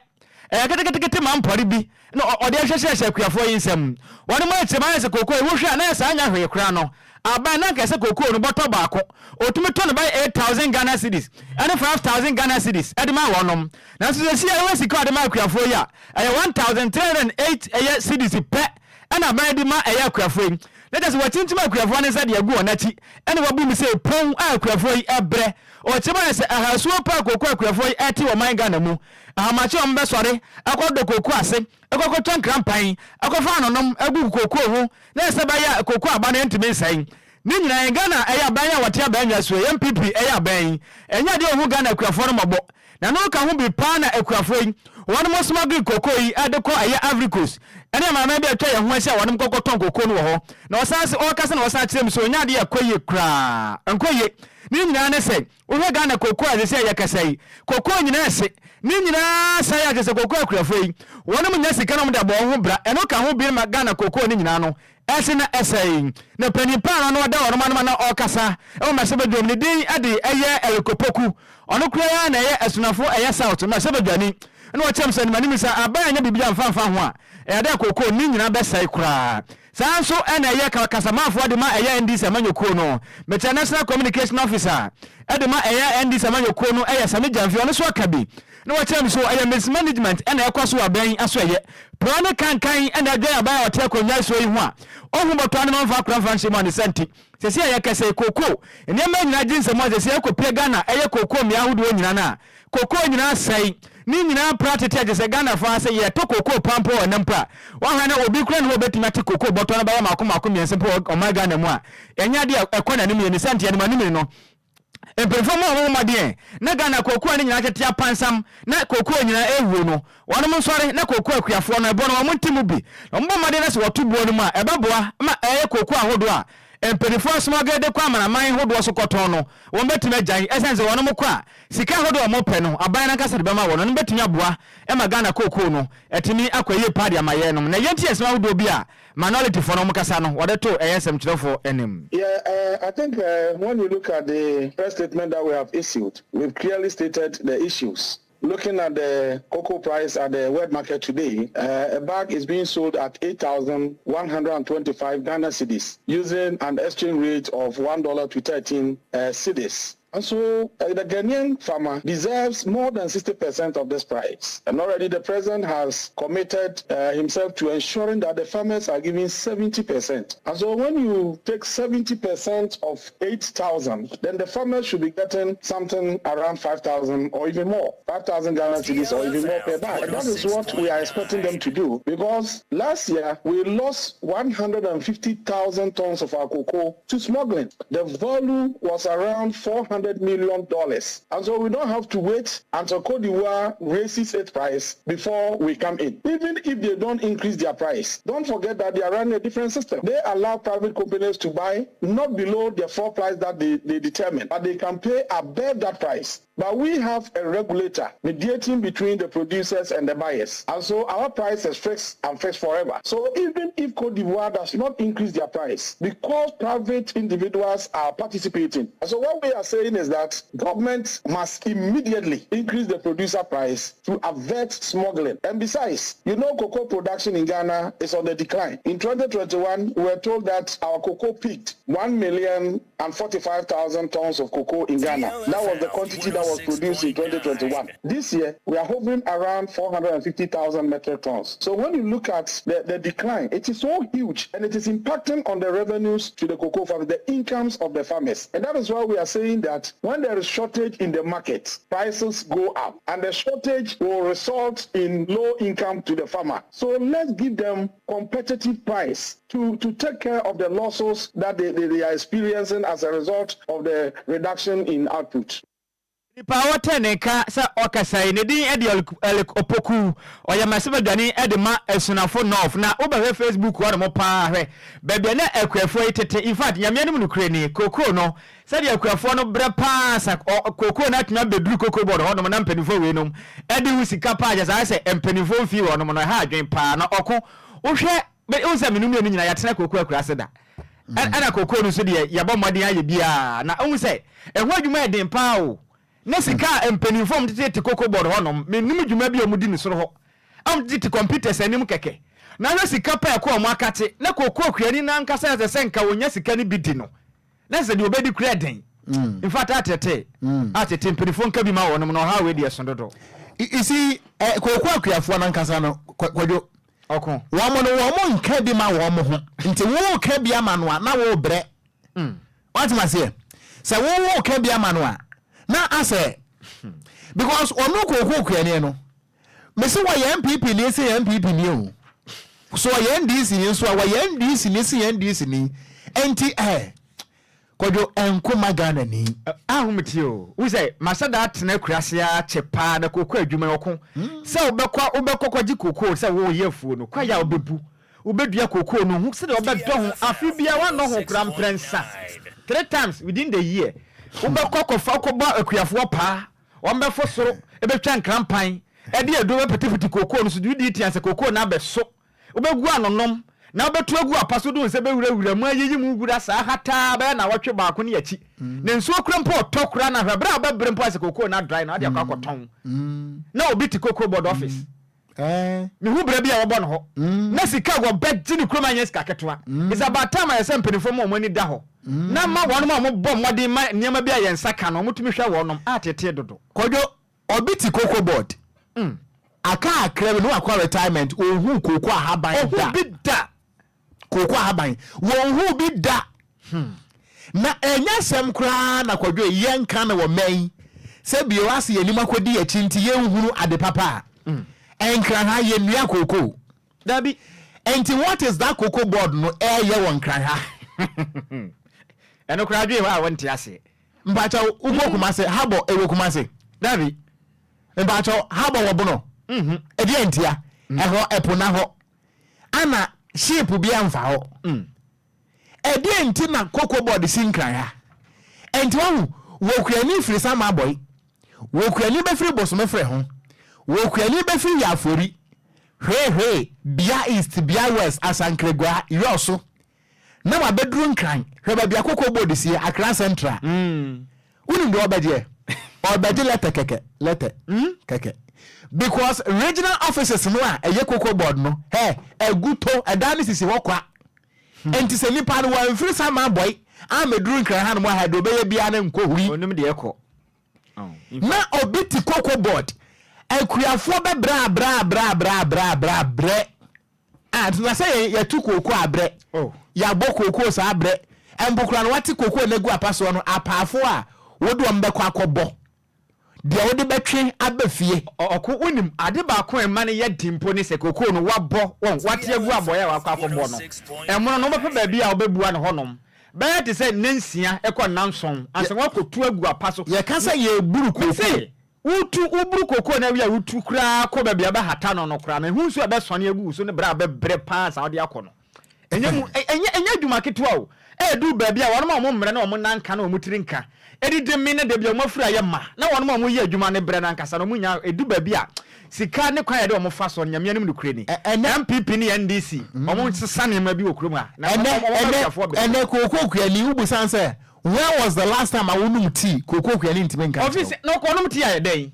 ɛyɛ ketekete ma mpɔre bi na ɔde ahwɛhyɛhyɛ akuafoɔ yi nsam. Wɔn mu akyerɛ mu ayɛ sɛ kookoo yi wohwɛ a na yɛ saa nya hwee koraa no. Aban na anka ɛsɛ kookoo no bɔtɔ baako ɔtumi tɔ no bɛyɛ 8,000 Ghana cedis ɛne 5,000 Ghana cedis ɛde ma wɔnom. Nanso seesei a wohwɛ sika a ɔde ma akuafoɔ yi a, ɛyɛ 1,308 ɛyɛ cedis pɛ ɛna aban de ma ɛyɛ akuafoɔ yi. Na kyerɛ sɛ wɔakyinkyim akuafoɔ no nsa de agu wɔn akyi ɛna wɔabu mu sɛ pɔn a akuafoɔ yi ɛbrɛ. Ɔkyerɛ mu ayɛ sɛ ahasuo pa a kookoo akuafoɔ yi ɛte wɔ man Ghana mu. Ahomakye a wɔbɛsɔre akɔdɔ kookoo ase kɔkɔtwa nkrampan, kɔfa anonom gu kookoo ho na ɛsɛ bɛyɛ a kookoo aba no ntumi nsɛe. Ne nyinaa yɛn Ghana ɛyɛ aban a wɔte aban nnwa so yi, NPP ɛyɛ aban yi, ɛnyɛ adeɛ a wɔhu Ghana akuafoɔ no mmɔbɔ. Na ɛno ka ho bi paa na akuafoɔ yi wɔnom smuggle kookoo yi de kɔ ɛyɛ Ivory Coast ɛne amanaman bi a atwa yɛn ho ahyia a wɔnom kɔkɔ tɔn kookoo no wɔ hɔ. Na wɔsan se ɔrekasa na wɔsan kyerɛ mu sɛ ɔnyɛ adeɛ a ɛkɔ yie koraa, ɛnkɔ yie. Ne nyinaa ne sɛ Wohwɛ Ghana kookoo a sɛsɛ yɛkasa yi, kookoo nyinaa ɛhye, ne nyinaa sɛe a kyerɛ sɛ kookoo akuafoɔ yi, wɔnom nnya sika na wɔde abɔ wɔn ho bra, ɛno ka ho bi ma Ghana kookoo no nyinaa no ɛhye na ɛsɛe. Na panin paa no a na ɔda wɔnom anom a na ɔrekasa wɔ mmarahyɛbadwam, ne din de ɛyɛ Eric Opoku, ɔno koraa na ɛyɛ Asunafo ɛyɛ South mmarahyɛbadwani, na ɔkyerɛ mu sɛ animanim sɛ aban anyɛ biribi amfa amfa ho a, ɛyɛ dɛ kookoo no nyinaa bɛsɛe koraa. Saa ara nso na ɛyɛ kasamafo de ma ɛyɛ NDC amanyɔkuo no. Mekyerɛ National Communication Officer de ma ɛyɛ NDC amanyɔkuo no yɛ Sammy Gyamfi, ɔno nso aka bi na wakyerɛ me so ɛyɛ mismanagement na ɛkɔ so wɔ aban yi aso ɛyɛ porɔ ne kankan na ɛdwɛn aban a ɔte akonnwa soɔ yi ho a ɔhu bɔtɔ ano ma mfa akora mfa nhyɛ mu a ne sa nti sɛsi a yɛkasa yi kookoo nneɛma nyinaa gye nsam a sɛsi ɛkɔpie Ghana ɛyɛ kookoo mmea ahodoɔ nyinaa no a Kokoo nyinaa sɛe, ne nyinaa pra tete a kyesɛ Ghana foɔ ase yɛ tɔ kokoo paa mpo wɔ ɛnɛ mpo a wahwɛ na obi koraa nni hɔ obetumi ate kokoo bɔtɔ no bɛyɛ maako maako mmiɛnsa mpo wɔ ɔman Ghana mu a ɛnyɛ adeɛ a ɛkɔ n'anim yie ne saa nti anim anim no mpanyinfoɔ mmɔ wɔn ho mmɔdeɛ na Ghana kokoo a ne nyinaa tete apansam na kokoo nyinaa ɛwuo no wɔnom nsɔre na kokoo akuafoɔ no ɛboɔ no wɔn nte mu bi na wɔn bɔ mmɔden na sɛ wɔto boɔ no mu a ɛbɛboa ma ɛyɛ kokoo ahodoɔ a Mpaninfoɔ asomɔgɛ de kɔ amanaman hodoɔ so kɔtɔn no, wɔn bɛtumi agyae ɛsiane sɛ wɔnom kɔ a, sika ahodoɔ a wɔn pɛ no, aban no ankasa de bɛma wɔn. Ɛno bɛtumi aboa ma Ghana kookoo no atumi akɔ yie paa de ama yɛnom. Na yei nti yɛ nsɛm ahodoɔ bi a Minority foɔ no wɔn kasa no wɔde too ɛyɛ nsɛmtwerɛfoɔ anim. Yeah, I think when you look at the press statement that we have issued, we've clearly stated the issues. Looking at the cocoa price at the world market today, a bag is being sold at 8,125 Ghana cedis using an exchange rate of $1 to 13 cedis. And so the Ghanaian farmer deserves more than 60% of this price. And already the president has committed himself to ensuring that the farmers are given 70%. And so when you take 70% of 8,000, then the farmers should be getting something around 5,000 or even more. 5,000 Ghana cedis or even more per bag. And that is what we are expecting them to do, because last year we lost 150,000 tons of our cocoa to smuggling. The value was around $400 million. And so we don't have to wait until Cote d'Ivoire raises its price before we come in. Even if they don't increase their price, don't forget that they are running a different system. They allow private companies to buy not below the floor price that they determine, but they can pay above that price. But we have a regulator mediating between the producers and the buyers. And so our price is fixed and fixed forever. So even if Cote d'Ivoire does not increase their price, because private individuals are participating. So what we are saying is that government must immediately increase the producer price to avert smuggling. And besides, cocoa production in Ghana is on the decline. In 2021, we were told that our cocoa peaked 1,045,000 tons of cocoa in Ghana. That was the quantity that was produced in 2021. This year, we are hovering around 450,000 metric tons. So when you look at the decline, it is so huge and it is impacting on the revenues to the cocoa farmers, the incomes of the farmers. And that is why we are saying that when there is shortage in the market, prices go up, and the shortage will result in low income to the farmer. So let's give them competitive price to take care of the losses that they are experiencing as a result of the reduction in output. Nipa a wɔtɛ ne nka sɛ ɔkasa yi ne din de Eric Opoku, ɔyɛ mmarahyɛbadwani de ma Asunafo North. Na wobɛhwɛ Facebook hɔ nom paa, hwɛ baabi a na akuafoɔ yi tete. In fact, Nyame anim nokorɛ ni, kookoo no sɛdeɛ akuafoɔ no brɛ paa sa kookoo no atumi abɛduru Cocoa Board hɔ nom na mpanimfoɔ wei nom de ho sika paa kyɛ saa sɛ mpanimfoɔ mfii hɔ nom no, ɛha adwen paa. Na ɔko wohwɛ wohu sɛ menu mmienu nyinaa yɛatena kookoo akura ase da. Ɛna kookoo no nso deɛ yɛbɔ mmɔden ayɛ biara na wohu sɛ ɛho adwuma yɛ den paa o. Ne sika a mpanimfoɔ a wɔtete Cocoa Board hɔnom, mennim dwuma bi a wɔdi no soro hɔ a wɔtete computers anim kɛkɛ. Na hwɛ sika pa a ɛkɔ wɔn akate, na kookoo kuani no ankasa ɛsɛ sɛ nka wɔnya sika no bi di no, na sɛ deɛ ɔbɛdi koraa ɛden. In fact, atete, atete, mpanimfoɔ nka bi ma wɔnom na ɔhaw wei deɛ ɛso dodo. You see, eh, kooko akuafoɔ no ankasa no, Kwadwo, Ɔko. Wɔn no, wɔn nka bi ma wɔn ho, nti woka bi ama no a, na wobrɛ. Wate aseɛ? Sɛ wo woka bi ama no a, na asɛ, because ɔno kooko kuani no, mese wɔyɛ NPP ni se NPP ni o. So ɔyɛ NDC ni nso a, wɔyɛ NDC ni se NDC ni. Nti eh, Kwadwo, ɛnko ma Ghana ni. Ahomete o. Wohu sɛ mahyɛ da atena akuraase ara kyɛ paa na kooko adwuma yi ɔko. Sɛ wobɛkɔ wobɛkɔ kɔgye kooko sɛ woreyɛ afuo no, kwaeɛ a wobɛbu, wobɛdua kooko no, hu sɛdeɛ wobɛdɔ ho. Afe biara woannɔ ho koraa mprɛnsa, three times within the year. Wobɛkɔ akɔfa wokɔbɔ akuafoɔ paa, wɔbɛfo soro, bɛtwa nkrampan, de aduro bɛpetepete kooko no so de wodi tia sɛ kooko no abɛso. Wobɛgu anonom, na wobɛto agu apa so de wo nsa bɛwurawura mu ayiyi mu wura saa hataa bɛyɛ nnawɔtwe baako ne akyi. Na nsuo kora mpo ɔtɔ koraa na hwɛ berɛ a wobɛbrɛ mpo ayɛ sɛ kookoo no adry na wode akɔ akɔtɔn. Na obi te Cocoa Board office. Mehu berɛ bi a wɔbɔ no hɔ. Na sika a wɔbɛgye no kurom anyɛ sika ketewa. It's about time a ɛsɛ sɛ mpanimfoɔ ma wɔn ani da hɔ na ma wɔnom a wɔbɔ mmɔden ma nneɛma bi a yɛn nsa ka no wɔtumi hwɛ wɔnom a tetee dodo. Kwadwo, Obi te cocoa board aka akra bi na wakɔ retirement, onhuu cocoa ahaban da. Ohuu bi da. Cocoa ahaban wɔnhuu bi da. Na ɛnyɛ asɛm koraa na Kwadwo yi yɛnka no wɔ mmɛ yi sɛ bio ase yɛn anim akɔdi akyi nti yɛnhunu ade papa a. Nkran ha yɛnnua cocoa. Dabi. Nti what is that cocoa board no ɛɛyɛ wɔ Nkran ha? Ɛno koraa adwene hɔ a wonte aseɛ. Mpakyɛw wokɔ Kumase habɔ ɛwɔ Kumase? Dabi. Mpakyɛw habɔ wɔ Bono? Mhm. Ɛdeɛ ntia? Ɛhɔ ɛpo na hɔ ana ship bi amfa hɔ. Ɛdeɛ nti na cocoa board si Nkran ha? Ɛnti wahu wɔkuani firi Sama Abɔi, wɔkuani bɛfiri Bosome Frɛ ho, wɔkuani bɛfiri Yaafori, hwee hwee, Bia East, Bia West, Asankragua, Yɔso, na wabɛduru Nkran, hwɛ baabi a Cocoa Board sie, Accra Central. Wonim deɛ ɔbɛgyeɛ? Ɔbɛgye letter kɛkɛ, letter kɛkɛ. Because regional offices no a ɛyɛ Cocoa Board no, hɛ, agu to, ɛdan no sisi hɔ kwa. Enti sɛ nipa no wamfiri Samabɔe ammɛduru Nkran hanom a, hɛ, deɛ ɔbɛyɛ biara no nkɔ hui. Ɔnim deɛ ɛkɔ. Na obi te Cocoa Board, akuafoɔ bɛbrɛ abrɛ abrɛ abrɛ abrɛ abrɛ abrɛ. Ah, nti na sɛ yɛn yɛtu kooko abrɛ, Oh. yɛabɔ kooko saa abrɛ, mpo koraa no wate kooko no agu apa soɔ no, apaafo a wode wɔn bɛkɔ akɔbɔ, deɛ wode bɛtwe aba fie. Ɔko, wonim, ade baako a ɛma no yɛ den mpo ne sɛ kooko no woabɔ, wɔn, woate agu abɔeɛ a woakɔ akɔbɔ no, ɛmono no wobɛpɛ baabi a wobɛbua no hɔnom, bɛyɛ te sɛ nnansia kɔ nnanson ansa woakɔtu agu apa so. Yɛka sɛ yɛreburu kooko. Mese, Wotu, woburu kokoo no awie a, wotu koraa kɔ baabi a wobɛhata no no koraa no, ɛho nsuo a ɛbɛsɔne agu wo so ne berɛ a wobɛbrɛ pa ara ansa wode akɔ no. Ɛnyɛ mu, ɛnyɛ, ɛnyɛ adwuma ketewa o. Ɛduru baabi a, wɔnom a wɔn mmerɛ ne wɔn nan nka ne wɔn tiri nka, ɛdidi me na da bi a wɔn afiri ayɛ ma, na wɔnom a wɔyɛ adwuma no brɛ no ankasa no, wɔn nya, ɛdu baabi a, sika ne kwan a yɛde wɔn fa soɔ no, Nyame anim nokorɛ ni, NPP ne NDC, wɔn nsesa nneɛma bi wɔ kurom ha, na Ɛnɛ, wɔn, wɔn ɛnɛ, akuafoɔ brɛ. ɛnɛ kookoo kuani, wobisa no sɛ, When was the last time a wonom tea? Kooko kuani ntumi nka nkyerɛ wo. Ɔfiri sɛ na ɔkɔnom tea ayɛ dɛn?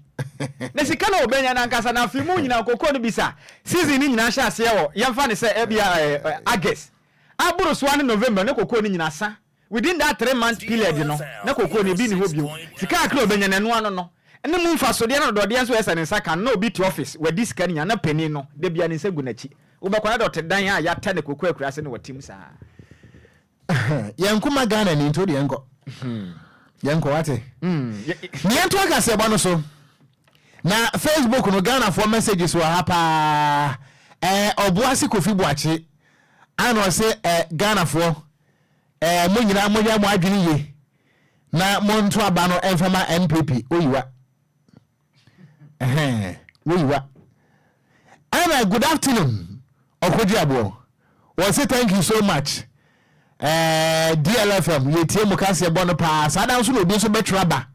Na sika na ɔbɛnya no ankasa na afe mu nyinaa kooko no bisa. Season no nyinaa hyɛ aseɛ wɔ yɛmfa no sɛ ebia ɛɛ August aboro so ara ne November na kooko no nyinaa sa. Within that 3 month period no na kooko no ebi nni hɔ bio. Sika kakra a ɔbɛnya no ɛno ano no ne mu mfasodeɛ ne dɔdɔdeɛ nso ɛsɛ ne nsa ka no na obi te office wadi sika no nyinaa na panin no da biara ne nsa gu n'akyi. Wobɛkɔ na dɔte dan a yɛatɛ no kooko akuraase na ɔte mu saa. Yɛn ko ma Ghana ni nti wo deɛ nkɔ. Yɛn kɔ wate. Ne yɛn to akaseɛbɔ no so. Na Facebook no Ghanafoɔ messages wɔ ha paa. Ɛɛ Ɔboase Kofi Boakye ana ɔse ɛ Ghanafoɔ ɛɛ mo nyinaa monyɛ mo adwene yie na monto aba no ɛmfa ma NPP oyiwa. Ɛhɛn, woyiwa. Ɛna good afternoon, Ɔkɔgye Aboɔ. Wɔse thank you so much. Eh, DLFM, yɛtie mo kaseɛ bɔ no paa. Saa da nso na obi nso bɛtwerɛ aba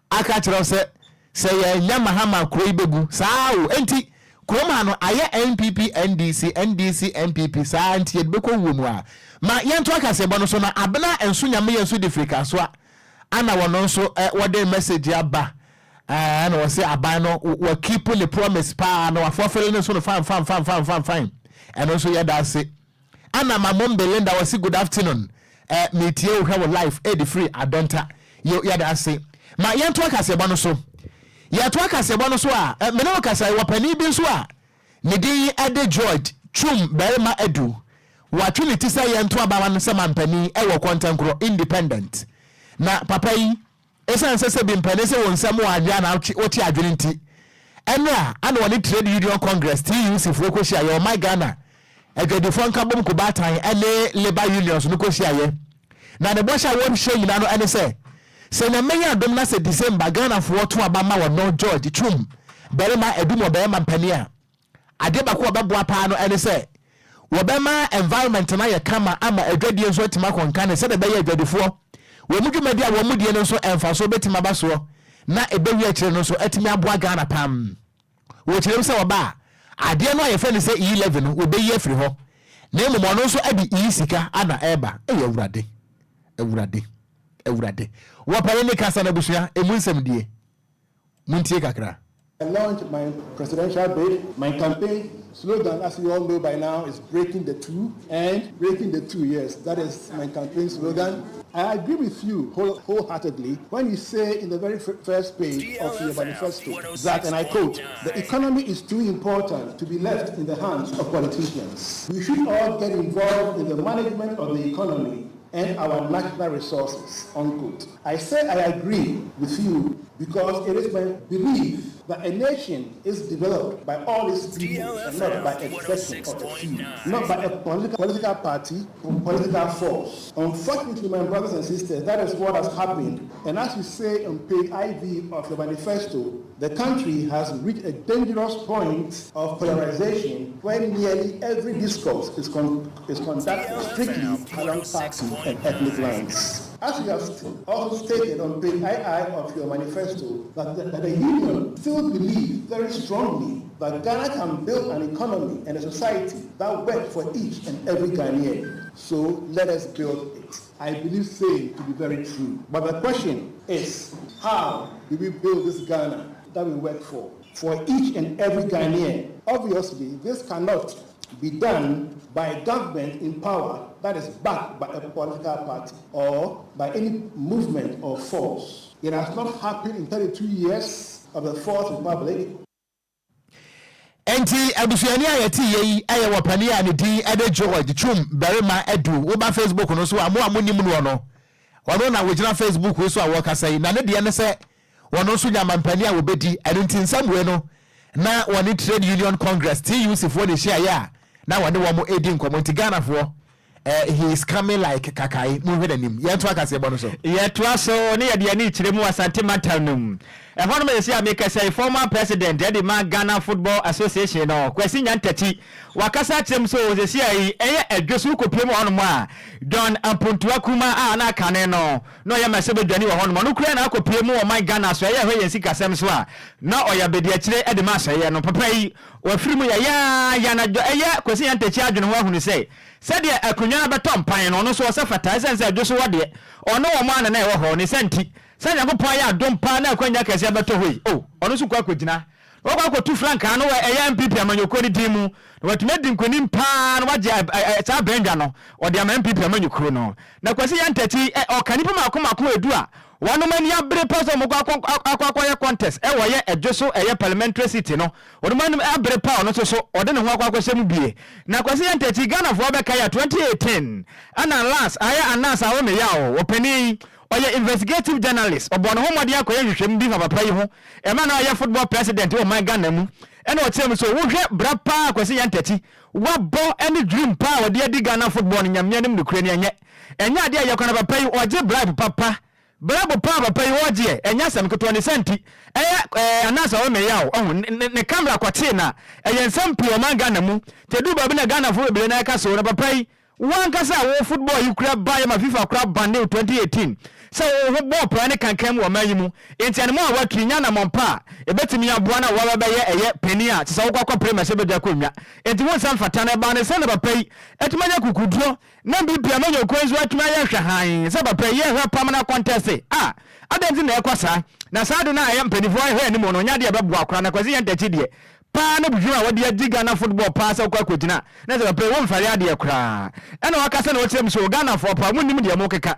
aka kyerɛ wo sɛ sɛ yɛnya Mahama kuro yi bɛgu. Saa o, enti kurom ha no ayɛ NPP NDC, NDC NPP saa nti yɛde bɛkɔ wuo mu a. Ma yɛnto akaseɛbɔ no so na Abena nso Nyame yɛ nso de firi Kasoa ana wɔno nso wɔde message aba ɛna wɔse aban no wɔ keep ne promise paa na wafɔfele no nso no fine fine fine fine fine fine. Ɛno nso yɛda ase. Ana Mamom Belinda wɔsi good afternoon. Metie wo hwɛ wo live ɛdi firi Adɔnta. Yo, yɛda ase. Ma yɛnto akaseɛbɔ no so. Yɛto akaseɛbɔ no so a, mene wo kasa wɔ panin bi nso a ne din ɛde George Twum Barima Adu. Watwe ne ti sɛ yɛnto abawa no sɛ mampanin ɛwɔ Kɔntɛnkorɔ Independent. Na papa yi, ɛsiane sɛ sɛ bi mpanin sɛ wɔn nsɛm wɔ adwene anaa wɔte adwene nti, ɛno a ana wɔne Trade Union Congress, TUC foɔ kɔhyia yɛ ɔman Ghana adwadifoɔ nkabom kobaatan ɛne labour unions no kɔhyia yɛ. Na ne bɔhyɛ a wɔhyɛ nyinaa no ɛne sɛ sɛ Nyame yɛ adom na sɛ December Ghanafoɔ to aba ma wɔn no George Twum Barima Adu mu ɔbarima mpanin a, adeɛ baako a ɔbɛboa paa no ɛne sɛ wɔbɛma environment no ayɛ kama ama adwadie nso atumi akɔnka ne sɛdeɛ ɛbɛyɛ adwadifoɔ wɔn mu dwumadi a wɔn mu die no nso mfasoɔ bɛtumi aba soɔ na ɛbɛwie akyire no nso atumi aboa Ghana pam. Wɔkyerɛ mu sɛ wɔba a, adeɛ no a yɛfrɛ no sɛ E-levy no wɔbɛyi afiri hɔ na mmom ɔno nso de E-sika ana ɛreba. Ɛyɛ Awurade, Awurade, Awurade. Wɔpɛne ne kasa no abusua, ɛmu nsɛm die. Montie kakra. I launched my presidential bid. My campaign slogan, as you all know by now, is breaking the two. And breaking the two, yes, that is my campaign slogan. I agree with you wholeheartedly when you say in the very first page of your manifesto that, and I quote, "The economy is too important to be left in the hands of politicians. We should all get involved in the management of the economy and our national resources," unquote. I say I agree with you because it is my belief that a nation is developed by all its people and not by a section of a few, not by a political party or political force. Unfortunately, my brothers and sisters, that is what has happened. And as you say on page IV of your manifesto, the country has reached a dangerous point of polarization where nearly every discourse is conducted strictly along party and ethnic lines. As you have also stated on page II of your manifesto, that the union still believes very strongly that Ghana can build an economy and a society that work for each and every Ghanaian. So let us build it. I believe same to be very true. But the question is, how do we build this Ghana that we work for? For each and every Ghanaian. Obviously, this cannot be done by a government in power that is backed by a political party or by any movement or force. It has not happened in 32 years of the Fourth Republic. Enti abusuani a yɛte yɛ yi ɛyɛ wɔ panin a ne din ɛde George Twum Barima Adu. Woba Facebook no so a, mo a monim noɔ no, ɔno na wɔgyina Facebook so a wɔkasa yi. Na ne deɛ ne sɛ wɔno nso nya mampanin a wɔbɛdi. Ɛno nti nsɛm wei no na wɔne Trade Union Congress, TUC foɔ ne hyiaeɛ a na wɔne wɔn edi nkɔmmɔ. Nti Ghanafoɔ, he is coming like kakai. Monhwɛ n'anim. Yɛnto akaseɛbɔ no so. Yɛtoa so ne yɛde ani kyerɛ mu Asante mantam no mu. Ɛhɔ nom yɛsi a mekasa yi, former president ɛde ma Ghana Football Association no, Kwasi Nyantakyi, wakasa akyerɛ mu sɛ ɔsɛsi a yi ɛyɛ Ɛdwo so wokɔpie mu hɔnom a John Ampontua Kuma a na akane no na ɔyɛ mmarahyɛbadwani wɔ hɔnom, ɔno kura na akɔpie mu ɔman Ghana so ɛyɛ ɛhɔ yɛn sikasɛm so a na ɔyɛ abadiakyire ɛde ma asɔeɛ no. Papa yi wafiri mu yɛyɛ na ɛyɛ Kwasi Nyantakyi adwene ho ahunu sɛ sɛdeɛ akonnwa no bɛtɔ mpan no, ɔno nso ɔsɛ fata ɛsiane sɛ Ɛdwo so wɔ deɛ ɔno wɔn ana na ɛwɔ hɔ ne sɛ nti sɛ Nyankopɔn ayɛ adom paa na akwanya kɛseɛ bɛtɔ hɔ yi o, ɔno nso kɔ akɔgyina na wɔkɔ akɔtu frankaa no wɔ ɛyɛ NPP amanyɔkuo no din mu na watumi adi nkonim paa na wagye saa bɛndwa no ɔde ama NPP amanyɔkuo no. Na Kwasi Nyantakyi ɔka nnipa mako mako 10 a wɔnom ani abere pa sɛ wɔkɔ akɔ akɔyɛ contest ɛwɔ yɛ Ɛdwo so ɛyɛ parliamentary seat no. Wɔnom ani abere pa, ɔno nso so ɔde ne ho akɔ akɔhyɛ mu bie. Na Kwasi Nyantakyi, Ghanafoɔ bɛka yɛ 2018 ɛna last ayɛ Anas Aremeyaw ɔpanin, ɔyɛ investigative journalist, ɔbɔ ne ho mmɔden akɔyɛ nhwehwɛmu bi fa papa yi ho ɛma na ɔyɛ football president wɔ man Ghana mu. Ɛna ɔkyerɛ mu so wohwɛ bra paa Kwasi Nyantakyi wabɔ ɛne dream paa ɔde adi Ghana football no, Nyame anim nokorɛ ni, ɛnyɛ adeɛ a yɛkɔ na papa yi ɔgye bribe papa. Bribe paa papa yi ɔgyeɛ ɛnyɛ asɛm ketewa. Ne sɛ nti ɛyɛ anaasɛ ɔmɛyɛ a ɔho ne camera kɔtee na ɛyɛ nsɛm pii ɔman Ghana mu te du baabi na Ghanafoɔ bebree na ɛka so na papa yi wankasa a wo football yi kura baeɛ ma FIFA kura ban ne 2018 sɛ wo ho bɔɔ paa ne kankan mu wɔ ɔman yi mu. Nti ɛno mu a watui nya anammɔn pa a ɛbɛtumi aboa na wɔbɛbɛyɛ ɛyɛ panin a te sɛ wokɔ akɔpere mmɛhyɛ bɛdwa akonnwa. Nti wo nsɛm fata no ɛbaa ne sɛ na papa yi atumi anya kukuduro na biribi a manya okuo nso atumi ayɛ hwɛ hann sɛ papa yi ɛhwɛ pam na contest a adɛn nti na ɛkɔ saa. Na saa de no a ɛyɛ mpanimfoɔ ɛhwɛ anim no nyɛ adeɛ ɛbɛboa koraa. Na Kwasi Nyantakyi deɛ Paa ne dwuma a wɔde agye Ghana football paa sɛ wokɔ akɔgyina na sɛ papa yi womfɛre adeɛ koraa ɛna waka sɛ na ɔkyerɛ mu sɛ o Ghanafoɔ paa monnim deɛ mokeka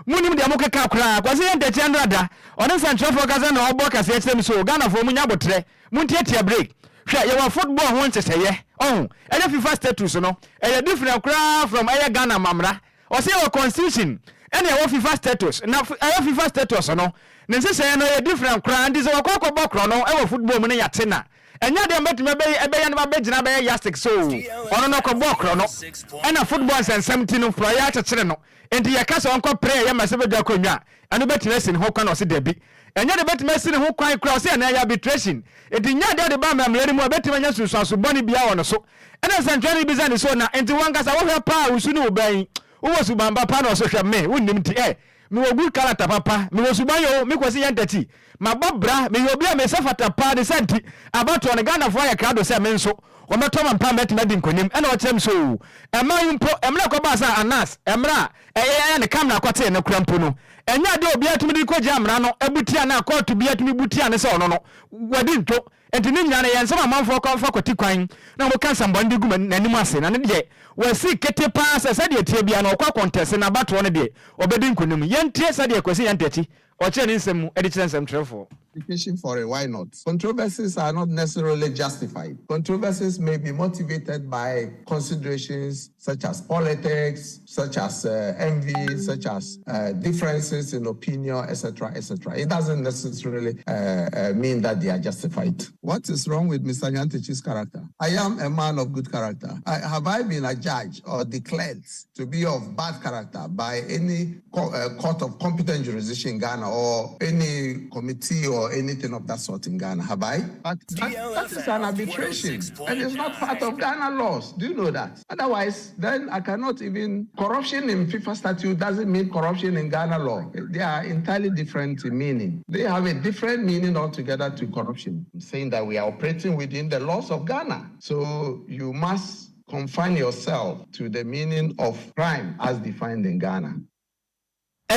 monnim deɛ mokeka koraa Kwasi Nyantakyi Andra da ɔne nsɛnkyerɛfoɔ kasa na ɔbɔ kaseɛ kyerɛ mu sɛ o Ghanafoɔ monya aboterɛ montiatia break hwɛ yɛwɔ football ho nhyehyɛeɛ ɔho ɛyɛ FIFA status no ɛyɛ different koraa from ɛyɛ Ghana amamra Ɔse yɛwɔ constitution ɛna yɛwɔ fifa status na ɛyɛ fifa status no ne nhyehyɛeɛ no ɛyɛ different koraa nti sɛ wɔkɔ akɔbɔ korɔno ɛwɔ football mu no yɛate na ɛnyɛ adeɛ a mɛtumi ɛbɛyɛ ɛbɛyɛ no abɛgyina abɛyɛ yardstick sɛ oo ɔno no ɔkɔbɔɔ korɔno ɛna football nsɛnsɛm nti no porɔeɛ akyekyere no nti yɛka sɛ ɔnkɔ pere ɛyɛ mmarahyɛbadwa akonnwa a ɛno bɛtumi asi ne ho kwan ɔse dabi ɛnyɛ de bɛtumi asi ne ho kwan koraa ɔse ɛno ɛyɛ arbitration nti nyɛ adeɛ a ɔde ba amammerɛ no mu a ɛbɛtumi anya nsunsuanso bɔne biara wɔ no so Ɛnna nsɛnkyerɛnne bisa no sɛ, Na enti w'ankasa wohwɛ paa a wo su ne wo bɛn? Wowɔ suban pa paa? Na ɔse, Hwɛ me, wonnim nti ɛ, mewɔ good character papa, mewɔ suban oo, me Kwasi Nyantakyi, mabɔ bra, meyɛ obi a mesɛ fata paa, ne saa nti, abatoɔ no, Ghanafoɔ ayɛ krado sɛ me nso wɔbɛtɔ me mpa mɛtumi adi nkonim. Ɛnna ɔkyerɛ me sɛ, Oo, ɛmaa yi mpo, mmerɛ a ɛkɔbaa sɛ Anas, mmerɛ a ɛyɛ ayɛ ne camera kɔtee no koraa mpo no, ɛnyɛ adeɛ a obiara tumi de kɔgyina mmara no bu tia no a kɔɔto biara tumi bu tia no sɛ ɔno no, wadi nto. Enti ne nyinaa no, ɛyɛ nsɛm a amanfoɔ kɔ fa kwati kwan na wɔka nsɛmbɔne de gu n'anim ase, na ne deɛ, wasi kete pa ara sɛ sɛdeɛ ɛteɛ biara no, ɔkɔ akɔntɛse na abatoɔ no deɛ, ɔbɛdi nkonim. Yɛntie sɛdeɛ Kwasi Nyantakyi ɔkyerɛ ne nsɛm mu de kyerɛ nsɛmtwerɛfoɔ. Justification for it, why not? Controversies are not necessarily justified. Controversies may be motivated by considerations such as politics, such as uh, envy, such as uh, differences in opinion, etc., etc. It doesn't necessarily uh, uh, mean that they are justified. What is wrong with Mr. Nyantakyi's character? I am a man of good character. I, have I been a judge or declared to be of bad character by any co court of competent jurisdiction in Ghana or any committee or anything of that sort in Ghana? Have I? But that, that is an arbitration and it's not part of Ghana laws. Do you know that? Otherwise, then I cannot even. Corruption in FIFA statute doesn't mean corruption in Ghana law. They are entirely different in meaning. They have a different meaning altogether to corruption. I'm saying that we are operating within the laws of Ghana. So you must confine yourself to the meaning of crime as defined in Ghana.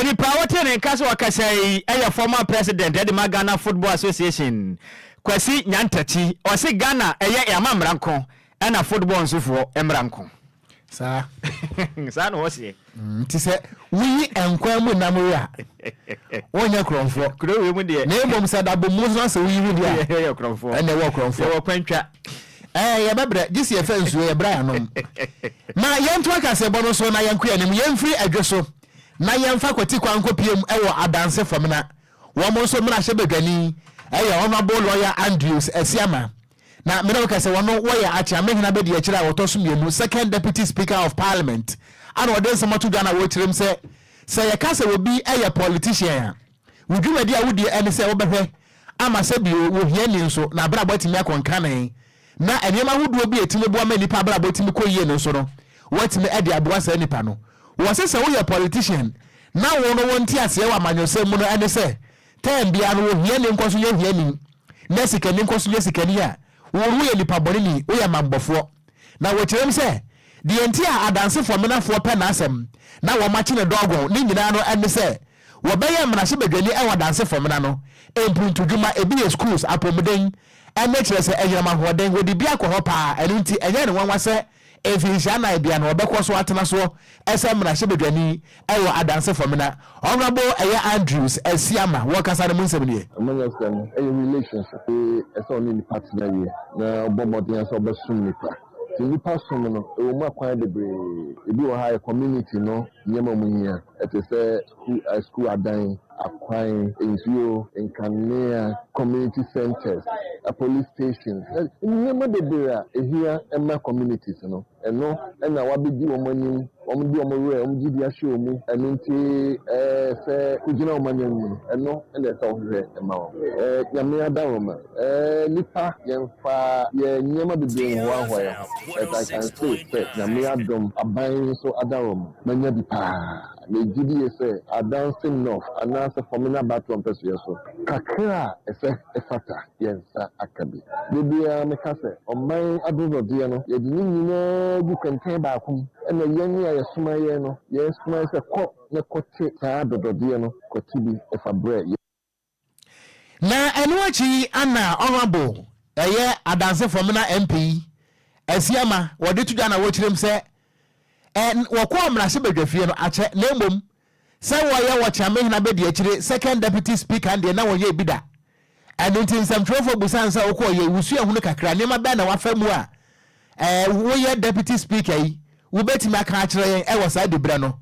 Nipa a wɔtee ne nka sɛ ɔkasa yi yɛ former president de ma Ghana Football Association, Kwasi Nyantakyi. Ɔse Ghana ɛyɛ yɛn amammerɛ nko ɛna football nso foɔ mmra nko. Saa. Saa na ɔseɛ. Nti sɛ woyi nkwan mu nam we a, wonyɛ korɔmfoɔ. Kuro wei mu deɛ. Na mmom sɛ dabo mu nso na sɛ woyi we deɛ a, yɛyɛ korɔmfoɔ. Ɛnna ɛwɔ korɔmfoɔ. Yɛwɔ kwantwa. Ɛɛ yɛbɛbrɛ gye sɛ yɛfa nsuo yɛbrɛ anom. Ma yɛnto akaseɛbɔ no so na yɛnkɔ yɛn anim. Yɛmfiri adwo so na yɛmfa kwati kwan nkɔpiem wɔ Adanse fam na wɔn nso mmarahyɛbadwani yɛ Honourable Lawyer Andrews Asiamah. Na me ne wo kɛsɛ wɔno wɔyɛ Akyeamehene abadiakyire a wɔtɔ so mmienu, Second Deputy Speaker of Parliament, ana wɔde nsɛm ato dwa na wɔrekyerɛm sɛ sɛ yɛka sɛ obi yɛ politician a, wo dwumadi a wodie ɛne sɛ wobɛhwɛ ama sɛ bio wo hiani nso n'abrabɔ atumi akɔ nkane na nneɛma ahodoɔ bi a ɛtumi boa ma nnipa abrabɔ tumi kɔ yie no nso no woatumi de aboa saa nipa no. Wɔse sɛ woyɛ politician na wo no wo nteaseɛ wɔ amanyɔsɛm mu no ɛne sɛ Term biara no ohiani nkɔ so nyɛ ohiani na sikani nkɔ so nyɛ sikani a, wo no woyɛ nipa bɔneni, woyɛ mammɔfoɔ. Na wɔkyerɛm sɛ, deɛ nti a adansefoɔ menafoɔ pɛ n'asɛm na wɔakye no dɔgɔn ne nyinaa no ne sɛ wɔbɛyɛ mmarahyɛbadwani wɔ adansefoɔ mena no mpuntudwuma, ebi yɛ schools, apɔmuden, ɛne kyerɛ sɛ anyinam ahoɔden, wɔde bi akɔ hɔ paa, ɛno nti ɛnyɛ ne nwanwa sɛ Mfinhyia nnan bia no ɔbɛkɔ so atena soɔ sɛ mmarahyɛbadwani wɔ Adanse Fomena. Honourable ɛyɛ Andrews Asiamah wɔ kasa no mu nsɛm nie. Amanyɔsɛm yɛ relationship, ɛsɛ ɔne nipa tena yie na ɔbɔ mmɔden sɛ ɔbɛsom nipa. Nti nipa som no ɛwɔ mu akwan bebree, ebi wɔ ha yɛ community no nneɛma a wɔn hia ɛte sɛ sukuu sukuu adan, akwan, nsuo, nkanea, community centres, police stations, nneɛma bebree a ɛhia ma communities no, ɛno na wɔabɛdi wɔn anim, wɔde wɔn werɛ, wɔn gyidi ahyɛ wɔn mu, ɛno nti sɛ wogyina wɔn anan mu no, ɛno na ɛsɛ sɛ wohwehwɛ ma wɔn. Nyame adaworoma, nnipa yɛmfa yɛn nneɛma bebree nhoahoa yɛn ho, but I can say sɛ Nyame adom, aban nso adaworoma, manya bi paa. Megye die sɛ Adanse North anaasɛ Fomena abatoɔ mpɛsoɛ so kakra a ɛsɛ ɛfata yɛn nsa aka bi. Da biara meka sɛ ɔman adodɔdeɛ no yɛde ne nyinaa gu kɛntɛn baako mu ɛna yɛn a yɛsoma yɛn no yɛsoma yɛn sɛ kɔ na kɔte saa adodɔdeɛ no kɔte bi fa brɛ yɛn. Na ɛno akyi yi ana Honourable. ɛyɛ Adanse Fɔmena MP yi, Asiamah, wɔde to dwa na wɔkyerɛ mu sɛ, ɛ, wɔkɔɔ mmarahyɛbadwafie no akyɛ na mmom sɛ wɔyɛ Ɔkyeamehene abadiakyire, Second Deputy Speaker, no deɛ na wɔnyɛɛ bi da. Ɛno nti nsɛmtwerɛfoɔ busaa no sɛ wokɔɔ yɛ wusuahunu kakra, nneɛma bɛn na wafa mu a ɛɛ woyɛ Deputy Speaker yi, wobɛtumi aka akyerɛ yɛn ɛwɔ saa diberɛ no?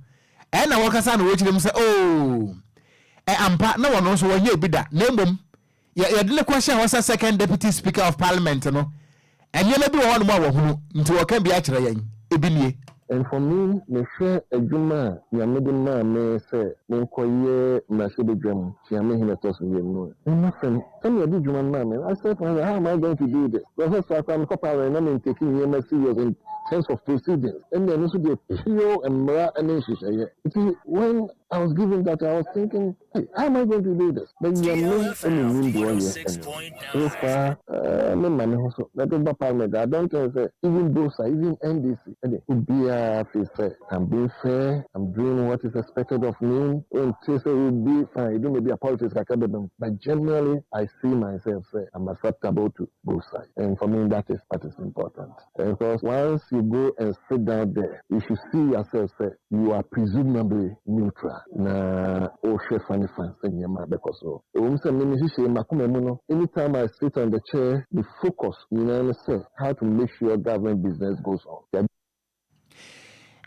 Ɛna wɔkasa na wɔkyerɛ mu sɛ oo, ɛ ampa na wɔno nso wɔnyɛɛ bi da na mmom Yɛ yɛde no kɔhyɛɛ hɔ sɛ Second Deputy Speaker of Parliament no, nneɛma bi wɔ hɔnom a wahunu, nti ɔka bi akyerɛ yɛn. Ebi nie. And for me, mehwɛ adwuma a Nyame de maa me sɛ menkɔyɛ mmarahyɛbadwam Kyeamehene a ɛtɔ so mmienu a, mema fam. Sɛnea ɔde dwuma no maa me no, I said to myself, how am I going to do this? Because saa koraa mekɔ parliament na me ntake nneɛma serious in terms of proceedings. Ɛnna ɛno nso deɛ pure mmara ne nhyehyɛeɛ. Nti when I was given that, I was thinking, Hey, how am I going to do this? But Nyame ne nim deɛ ɔyɛ ɛno. So far, eh, me ma me ho so. Na to ba parliament, I don't think sɛ even Bosa, even NDC, ɛde obiara feel sɛ I'm being fair, I'm doing what is expected of me. Wonte sɛ obi fine, edu maybe a politics kakra bɛba mu. But generally, I see myself sɛ I'm acceptable to both sides. And for me, that is what is important. Because once you go and sit down there, you should see yourself sɛ you are presumably neutral na wohwɛ fa ne fa sɛ nneɛma bɛkɔ so. Ɛwom sɛ me me nhyehyɛe m'akoma mu no, anytime I sit on the chair, me focus nyinaa ne sɛ how to make sure government business goes on.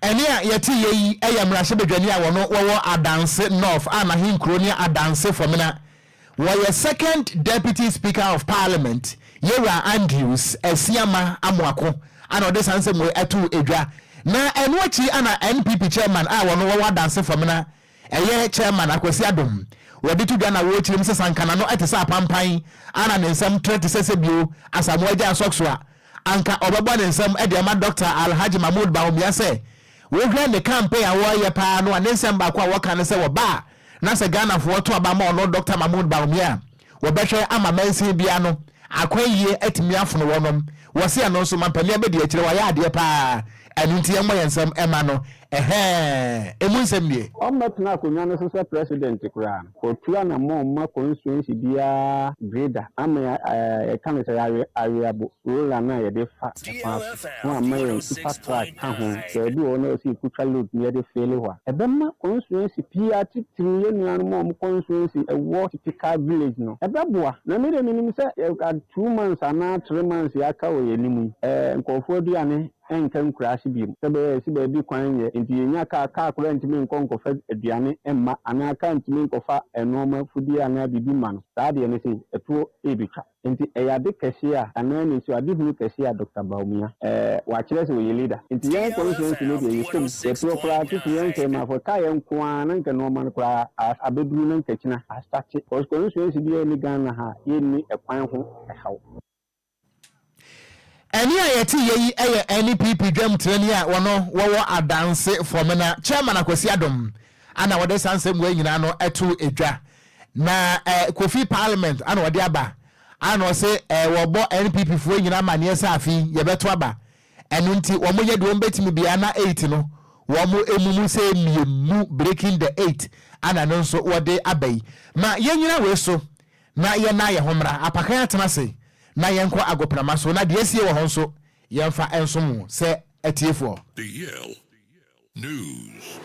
Ɛnne a yɛteeɛ yi yɛ mmarahyɛbadwani a wɔno wɔwɔ Adanse North a n'ahenkuro ne Adanse Fomena. Wɔyɛ Second Deputy Speaker of Parliament, Yewura Andrews Asiamah Amoako ana ɔde saa nsɛm wei too dwa. Na ɛno akyi ana NPP Chairman a wɔno wɔwɔ Adanse Fomena, ɛyɛ Chairman Akwasi Adom, wɔde to dwa na wɔrekyerɛ mu sɛ sanka n'ano te sɛ apampan ana ne nsɛm trɛ te sɛ sɛbio Asamoah Gyan sɔkso a anka ɔbɛbɔ ne nsam de ama Dɔkta Alhaji Mahmood Bawumia sɛ wohwɛ ne campaign a wɔreyɛ paa no a ne nsɛm baako a wɔka ne sɛ wɔba a na sɛ Ghanafoɔ to aba ma ɔno Dɔkta Mahmood Bawumia a wɔbɛhwɛ ama mansin biara no akwan yie atumi afono wɔnom. Wɔse ɛno nso mampanin abɛdi akyire wayɛ adeɛ paa ɛno nti yɛmmɔ yɛn nsam mma no ɛhɛɛ ɛmu nsɛm nie. Ɔmmɛtena akonnwa no so sɛ president koraa no, Ɔtu anamɔn ma constituency biara grader ama yɛka no sɛ aweabo roller no a yɛde fa kwan so na wama yɛn tipper truck ka ho. Baabi wɔ hɔ na ɛwɔ sɛ yɛkutwa load na yɛde fele hɔ a, ɛbɛma constituency pii a titiriw yɛn nuanom a wɔn constituency wɔ typical village no, ɛbɛboa. Na me deɛ menim sɛ 2 months anaa 3 months yi aka wɔ yɛn anim yi, nkurɔfoɔ aduane ɛnka nkuraase bio. Sɛ ɛbɛyɛ a yɛsi baabi kwan nyɛ nti yɛnya kaa, kaa koraa ntumi nkɔ nkɔfa aduane mma anaa kaa ntumi nkɔfa nnoɔma fudie anaa biribi mma no. Saa adeɛ no sei, ɛtoɔ rebɛtwa. Nti ɛyɛ ade kɛseɛ a anaa nisuo adehunu kɛseɛ a Doctor Bawumia ɛɛ wakyerɛ sɛ ɔyɛ leader. Nti yɛn constituency no deɛ yɛsɔ mu. Yɛtoɔ koraa titiri yɛn Nkremafo ɛkaa yɛn nko ara na nka nnoɔma no koraa abɛduru na nka kyina astate. Because constituency biara nni Ghana ha a yɛnni ɛkwan ho ɛhaw. Ɛnne a yɛte yɛ yi yɛ NPP dwamtirani a wɔno wɔwɔ Adanse Fɔmena, Chairman Akwasi Adom ana wɔde saa nsɛm wei nyinaa no to dwa. Na eh, Kofi Parliament ana wɔde aba ana ɔse eh, wɔbɔ NPP foɔ nyinaa amaneɛ sɛ afe yi yɛbɛto aba. Ɛno nti wɔn yɛ deɛ wɔn bɛtumi biara na 8 no wɔn emumu sɛ mmienu breaking the 8 ana no nso wɔde aba yi. Ma yɛnyina wei so Na yɛnna yɛn ho mmra apakan atena ase, na yɛnkɔ agoprama so, na deɛ asie wɔ hɔ nso, yɛmfa nsom wo sɛ atiefoɔ. DL News.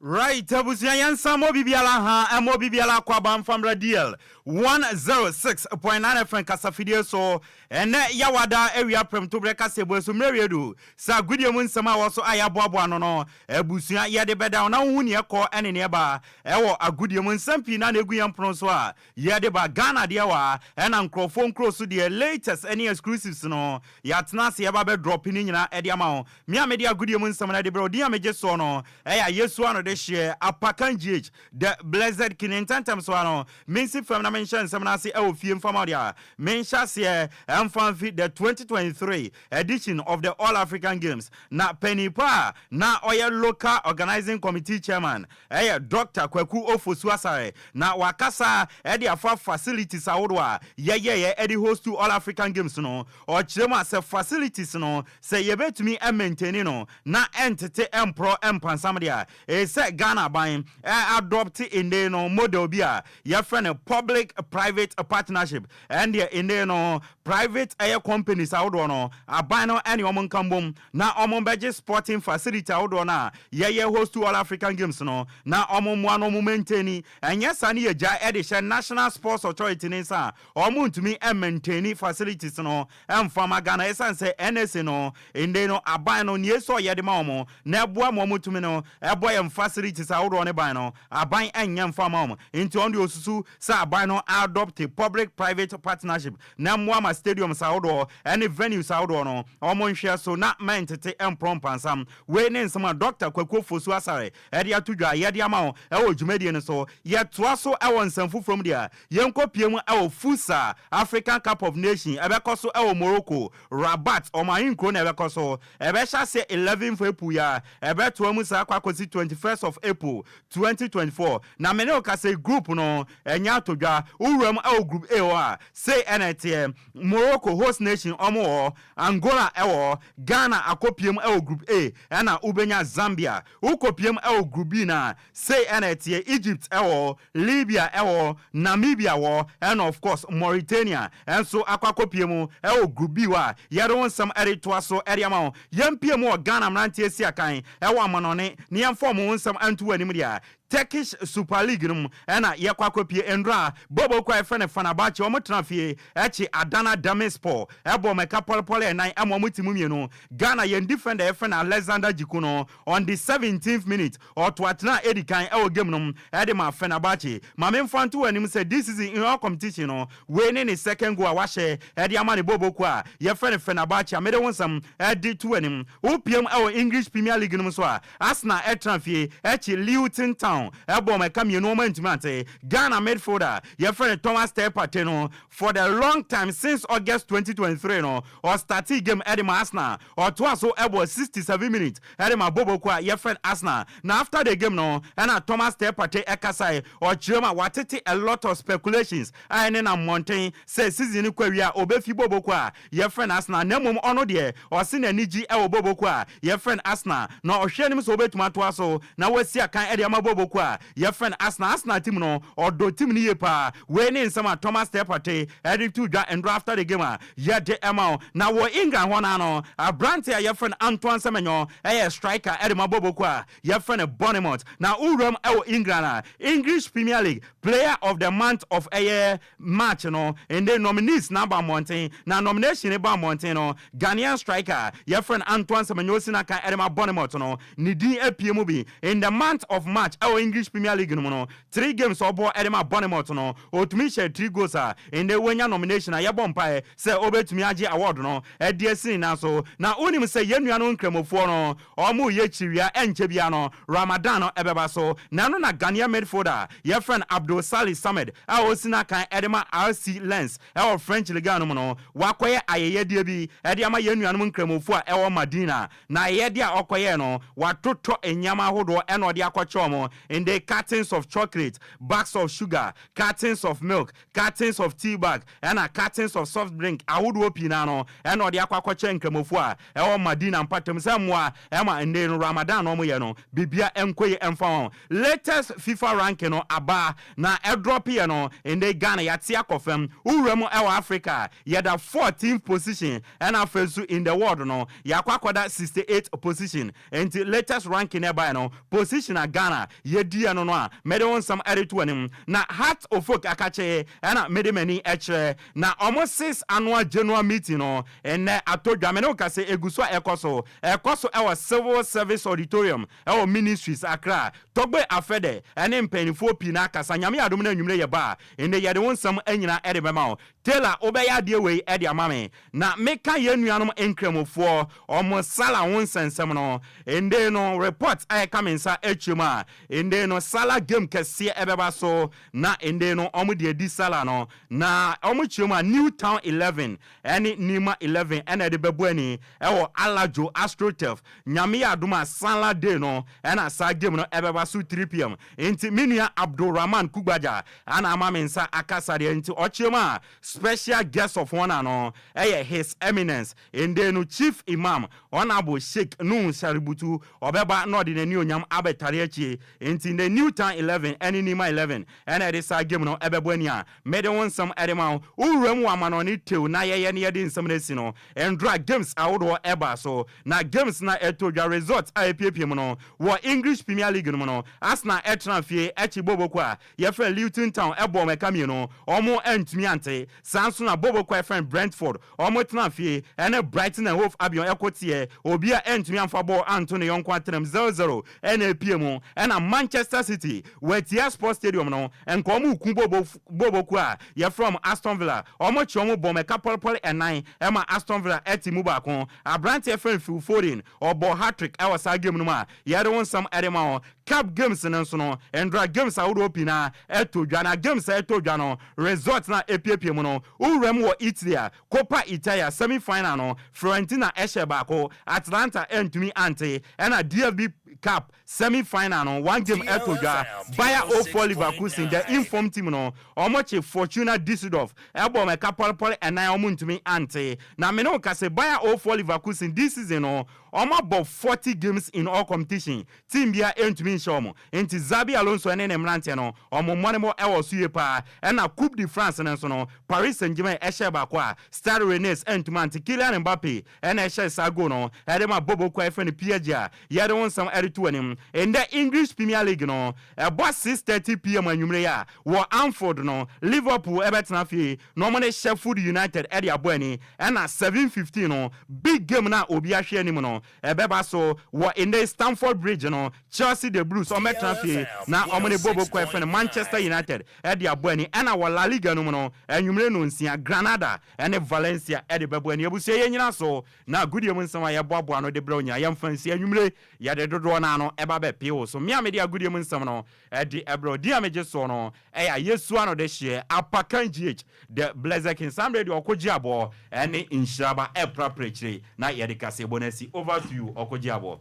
Right abusua yɛnsan mɔ bibiara ha ɛmɔ bibiara akɔ aba mfa mmra DL 106.9 FM kasafidie so ɛnɛ Yawada awia prɛmtoberɛ kaseɛbɔ so mmerɛ wie du sɛ agodie mu nsɛm a wɔ so a yɛaboaboa ano no abusua yɛde bɛda wo na wohu neɛ ɛkɔ ɛne neɛ ɛba ɛwɔ agodie mu nsɛm pii na na ɛgu yɛn pono so a yɛde ba Ghana deɛ wɔ a ɛna nkurɔfoɔ nkuro so deɛ latest ɛne exclusives no yɛatena ase yɛba bɛ drop ne nyinaa ɛde ama wo me a mede agodie mu nsɛm no ɛde brɛ wo din a megye soɔ no Ɛyɛ a Yesu ano de. Dehyeɛ Apakan GH, The Blessed King. Ntɛntɛm so ara no, mensi fam na menhyɛ nsɛm no ase wɔ fie mfa ma wo deɛ a, menhyɛ aseɛ mfa mfi the 2023 edition of the All African Games. Na panin pa a na ɔyɛ Local Organising Committee Chairman yɛ Dɔkta Kwaku Ofosu Asare, na wakasa de afa facilities ahodoɔ a yɛyɛeɛ de host All African Games no. Ɔkyerɛ mu a sɛ facilities no sɛ yɛbɛtumi a maintaini no na ɛntete ɛmporɔ ɛmpansam deɛ a, ɛyɛ sɛ Ghana aban adopt nnei no model bi a yɛfrɛ no public private partnership. Ɛndeɛ nnei no private ɛyɛ companies ahodoɔ no aban no ɛne wɔn nka mbom na wɔn bɛgye sporting facility ahodoɔ no a yɛyɛ host All African Games no na wɔn mmoa na wɔn maintaini. Ɛnyɛ saa ne yɛgyae ɛde hyɛ National Sports Authority ne nsa a, wɔn ntumi ɛmmaintaini facilities no ɛmfa ma Ghana ɛsiane sɛ NSA no ndei no aban no nea ɛsɛ ɔyɛ de ma wɔn na ɛboa ma wɔn tumi no ɛbɔ yɛn facilities ahodoɔ no ban no aban ɛnyɛ mfa ma wɔn. Nti ɔno deɛ ɔsusu sɛ aban no adopte public private partnership na ɛmmoa ma stadiums ahodoɔ ɛne venues ahodoɔ no wɔn nhwɛ so na mɛntete ɛmporɔ mpansam. Wei ne nsɛm a Dɔkta Kwaku Ofosu Asare ɛde ato dwa a yɛde ama wo ɛwɔ dwumadie no so. Yɛtoa so ɛwɔ nsɛm foforɔ mu deɛ, yɛnkɔ pue mu ɛwɔ FUSA African Cup of Nation ɛbɛkɔ so ɛwɔ Morocco, Rabat, wɔn ahenkuro na ɛbɛkɔ so. Ɛbɛhyɛ aseɛ 11th April yi a, ɛbɛtoa mu saa akɔ akɔsi 21st of April 2024. Na me ne wo kasa yi, group no ɛnyɛ atɔ dwa. Wowura mu ɛwɔ Group A hɔ a, sei ɛna ɛteɛ: Morocco, host nation, ɔmo wɔ hɔ, Angola ɛwɔ hɔ, Ghana akɔpie mu ɛwɔ Group A, ɛna wobɛnya Zambia. Wokɔpie mu ɛwɔ Group B na sei ɛna ɛteɛ: Egypt ɛwɔ hɔ, Libya ɛwɔ hɔ, Namibia wɔ hɔ, ɛna of course Mauritania ɛnso akɔ akɔpie mu ɛwɔ Group B hɔ a yɛde wo nsɛm ɛde toa so ɛde ama wo. Yɛmpie mu wɔ Ghana mmeranteɛ si akan ɛwɔ amanɔne ne yɛmfa ɔmo ho nsɛm ɛnto wɔ anim deɛ a, Turkish Super League no mu ɛna yɛkɔ akɔpie. Ndra bobo kɔ a yɛfrɛ no Fenerbahce, wɔn tena fie ɛkye Adana Demirspor ɛbɔ mɛka pɔlepɔle ɛnan ɛma wɔn ti mu mmienu. Ghana yɛn defender yɛfrɛ no Alexander Djiku no, on the 17th minute ɔto atena a edi kan ɛwɔ game no mu ɛde ma Fenerbahce. Maame nfa nto wɔ anim sɛ this season in all competition no, wei ne ne second goal a wahyɛ ɛde ama ne bobo kɔ a yɛfrɛ no Fenerbahce a mede ho nsɛm ɛde to anim. Wopiem ɛwɔ English Premier League no mu so a, Arsenal ɛtena fie ɛkye Luton Town ɛbɔ mɛka mmienu, wɔn antumi ante. Ghana midfielder yɛfrɛ no Thomas Partey no, for the long time since August 2023 no ɔstartee game ɛde ma Arsenal, ɔtoa so ɛbɔ 67 minutes ɛde ma boboko a yɛfrɛ no Arsenal. Na after the game no ɛna Thomas Partey ɛkasae, ɔkyerɛ mu a watete a lot of speculations a ɛne na mmɔnten sɛ season no kɔ awie a ɔbɛfi boboko a yɛfrɛ no Arsenal, na mmom ɔno deɛ ɔse n'ani gye ɛwɔ boboko a yɛfrɛ no Arsenal na ɔhwɛ anim sɛ ɔbɛtumi atoa so na wasi akan ɛde ama boboko a yɛfrɛ no Arsenal. Arsenal team no, ɔdɔ team no yie paa. Wei ne nsɛm a Thomas Partey ɛde to dwa ndoro after the game a yɛde ɛma wo. Na wɔ England hɔ naa no, aberante a yɛfrɛ no Antoine Semenyo ɛyɛ striker ɛde ma boboko a yɛfrɛ no Bournemouth. Na wowuram ɛwɔ England a, English Premier League Player of the Month of ɛyɛ March no, ndɛ nominees na aba mmɔnten. Na nomination ba mmɔnten no, Ghanaian striker yɛfrɛ no Antoine Semenyo si n'akan ɛde ma Bournemouth no, ne din apue mu bi. In the month of March ɛwɔ English Premier League no mu no, three games ɔbɔ ɛde ma Bournemouth no, otumi hyɛ three goals a ndɛ wonya nomination a yɛbɔ mpaeɛ sɛ obetumi agye award no ɛde asi ne nan so. Na wonim sɛ yɛn nua no nkramofoɔ no, ɔmo yɛ kyiriwia, ɛnkyɛ bia no Ramadan no ɛbɛba so. Na ɛno na Ghanaian midfielder yɛfrɛ no Abdul Salih Samed a osi n'akan ɛde ma RC Lens ɛwɔ French Ligue no mu no, wakɔyɛ ayɛyɛdeɛ bi ɛde ama yɛn nuanom nkramofoɔ a ɛwɔ Madina. Na ayɛyɛdeɛ a ɔkɔyɛɛ no, watotɔ nneɛma ahodoɔ ɛna ɔde akɔkyɛ wɔn in cartons of chocolate, bags of sugar, cartons of milk, cartons of tea bag, ɛna cartons of soft drink ahodoɔ pii na no ɛna ɔde akɔ akɔkyɛ nkramofoɔ a ɛwɔ Madina mpatam sɛ mmoa ɛma nne no Ramadan na ɔmo no bibia ɛnkɔ yi ɛmfa wɔn. Latest FIFA ranking no aba na ɛdrop yɛ no, ndɛ Ghana yɛate akɔ fam. Wowura mu ɛwɔ Africa, yɛda 14th position, ɛna afei nso in the world no yɛakɔ akɔda 68 position. Nti latest ranking ɛbae no, position a Ghana yɛdiɛ no a mede wo nsɛm ɛde to anim. Na Hearts of Oak akakye ɛna mede m'ani ɛkyerɛ na ɔmo. Sixth Annual General Meeting no, nnɛ atɔ dwa. Me ne wo ka sɛ ɛgu so a ɛkɔ so. Ɛkɔ so wɔ Civil Service Auditorium wɔ Ministries, Accra. Tɔgbe Afɛdɛ ne mpaninfoɔ pii na akasa. Nyame adom na anwumerɛ yɛba a, nnɛ yɛde wo nsɛm nyinaa de bɛma wo. Taylor wobɛyɛ adeɛ wei de ama me. Na meka yɛn nuanom Nkramofoɔ wɔn Salah ho nsɛnsɛm no, nnɛ no report a ɛka me nsa akyire mu a, nnɛ no Salah game kɛseɛ ɛbɛba so, na nnɛ no wɔn de adi Salah no, na wɔn kyerɛ mu a New Town 11 ɛne Nima 11 ɛna ɛde bɛbɔ ani ɛwɔ Alajo Astroturf, Nyame yɛ adom a Salah day no ɛna saa game no ɛbɛba so 3pm, nti me nua Abdul Rahman Kugbagya ɛna ama me nsa aka sadeɛ, nti ɔkyerɛ mu a Special guest of honour no yɛ His Eminence, Ndɛ no Chief Imam, Honourable Sheikh Nuhu Sharubutu, ɔbɛba na ɔde n'anuonyam abɛtare akyire. Nti ndɛ New Town 11 ne Nima 11 na ɛde saa game no bɛbɔ ani a mede wo nsɛm de ma wo. Wo wuram wɔ amanɔne tew na yɛyɛ na yɛde nsɛm no asi no. Ndora games ahodoɔ baa so, na games no a ɛtɔ dwa, results a ɛpiepie mu no, wɔ English Premier League no mu no, Arsenal tena fie kye Boboko a yɛfrɛ Luton Town bɔɔ wɔn ɛka mmienu, wɔn antumi ante. Saa nso na Bobo kɔ ɛfrɛ Brentford, wɔn tena fie, ɛne Brighton and Hove Albion ɛko teɛ, obia antumi amfa bɔɔl anto ne yɔnko atenam, 0-0 ɛna ɛpue mu. Ɛna Manchester City, wɔ Etihad Sports Stadium no, nka wɔn reku Bobo Bobo kuo a yɛfrɛ wɔn Aston Villa, wɔn kye wɔn bɔɔ wɔn ɛka pɔlepɔle ɛnan ɛma Aston Villa ɛte mu baako. Abranteɛ yɛfrɛ no Phil Foden, ɔbɔɔ hat-trick ɛwɔ saa game no mu a yɛde wo nsɛm ɛde ma wo. Cup games no nso no, ndra games ahodoɔ pii na ɛtɔ dwa, na games a ɛtɔ dwa no, result no a ɛpiepie mu no, wo wura mu wɔ Italy a, Coppa Italia semi final no, Fiorentina hyɛɛ baako, Atalanta antumi ante, ɛna DFB Cup semi final no, one game ɛtɔ dwa, Bayer 04 Leverkusen, the in-form team no, wɔn kye Fortuna Düsseldorf ɛbɔ wɔn ɛka pɔlepɔle ɛnan a wɔn ntumi ante. Na me ne wo ka se Bayer 04 Leverkusen this season no, wɔn abɔ 40 games in all competition, Team biara ntumi nhyɛ wɔn, enti Xabi Alonso ne ne mmeranteɛ no, wɔn mmɔnemmɔ wɔ so yie paa. Ɛna Coupe de France no nso no, Paris Saint-Germain hyɛɛ baako a Stade Rennais antumi ante. Kylian Mbappe na ɛhyɛɛ saa goal no de ma Bobo kuo a yɛfrɛ no PSG a yɛde wo nsɛm reto w'anim. Ndɛ English Premier League no, ɛbɔ 6:30 pm anwummere yi a, wɔ Anfield no, Liverpool bɛtena fie na wɔne Sheffield United de abɔ ani. Ɛna 7:15 no, big game no a obiara hwɛ anim no, Ɛbɛba so wɔ nnɛ Stamford Bridge no, Chelsea The Blues wɔbɛtena fie na wɔne Bobo kɔ ɛfɛ no Manchester United de abɔ ani ɛna wɔ La Liga no mu no anwummere nnɔnsia Granada ne Valencia de bɛbɔ ani. Abusua yɛnnyina so na agodie mu nsɛm a yɛboaboa ano de brɛ wo nyinaa yɛmfa nsi anwummere yɛde dodoɔ no ano ɛba bɛpee wo so. Me a mede agodie mu nsɛm no de brɛ wo din a megye soɔ no ɛyɛ Ayesua no dehyeɛ Apakan GH The Blessed King saa mmerɛ deɛ ɔkogye aboɔ ɛne nhyiraba ɛprapra akyire na yɛde kaseɛbɔ no asi over to you ɔkogye aboɔ.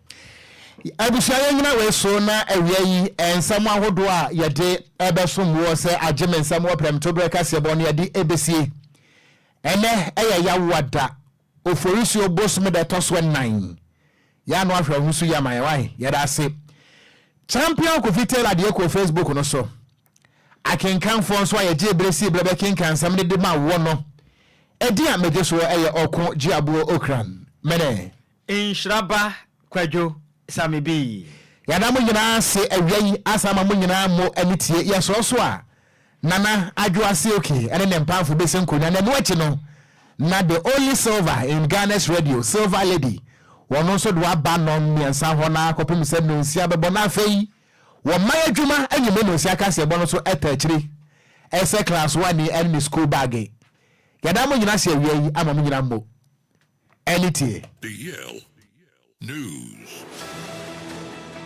Abusua yɛnyina wei so na awia yi nsɛm ahodoɔ a yɛde ɛbɛsom woɔ sɛ agye me nsɛm wɔ prɛmtoberɛ kaseɛbɔ no yɛde ɛbɛsie. Ɛnɛ ɛyɛ Yawoa da, Oforisuo bosome da ɛtɔ so ɛnan. Yɛ ano ahwɛ wo ho so yie ama yɛn wae. Yɛda ase. Champion Kofi Taylor deɛ kɔɔ Facebook no so. Akenkanfoɔ nso a yɛgyee berɛ sii berɛ bɛkenkan nsɛm no de ma woɔ no, edin a megye soɔ yɛ Ɔko Gyeaboɔ Okran. Mene. Nhyira ba Kwadwo Sammy Bii. Yɛda mo nyinaa ase awia yi asan ama mo nyinaa mo ani tie. Yɛsrɛ so a, Nana Adwoa Silky ne ne mpamfo bɛsi nkonnwa na ɛno akyi no na the only silver in Ghana's radio, Silver Lady, wɔno nso de waba nnɔn mmiɛnsa hɔ no ara kɔpem sɛ nnɔnsia bɛbɔ na afei Wɔman adwuma anwummerɛ nnɔnsia kaseɛbɔ no nso ta akyire ɛsɛ class one ni ɛne ne school bag. Yɛda mo nyina ase awia yi ama mo nyina mmo ɛne tie. The Yale News.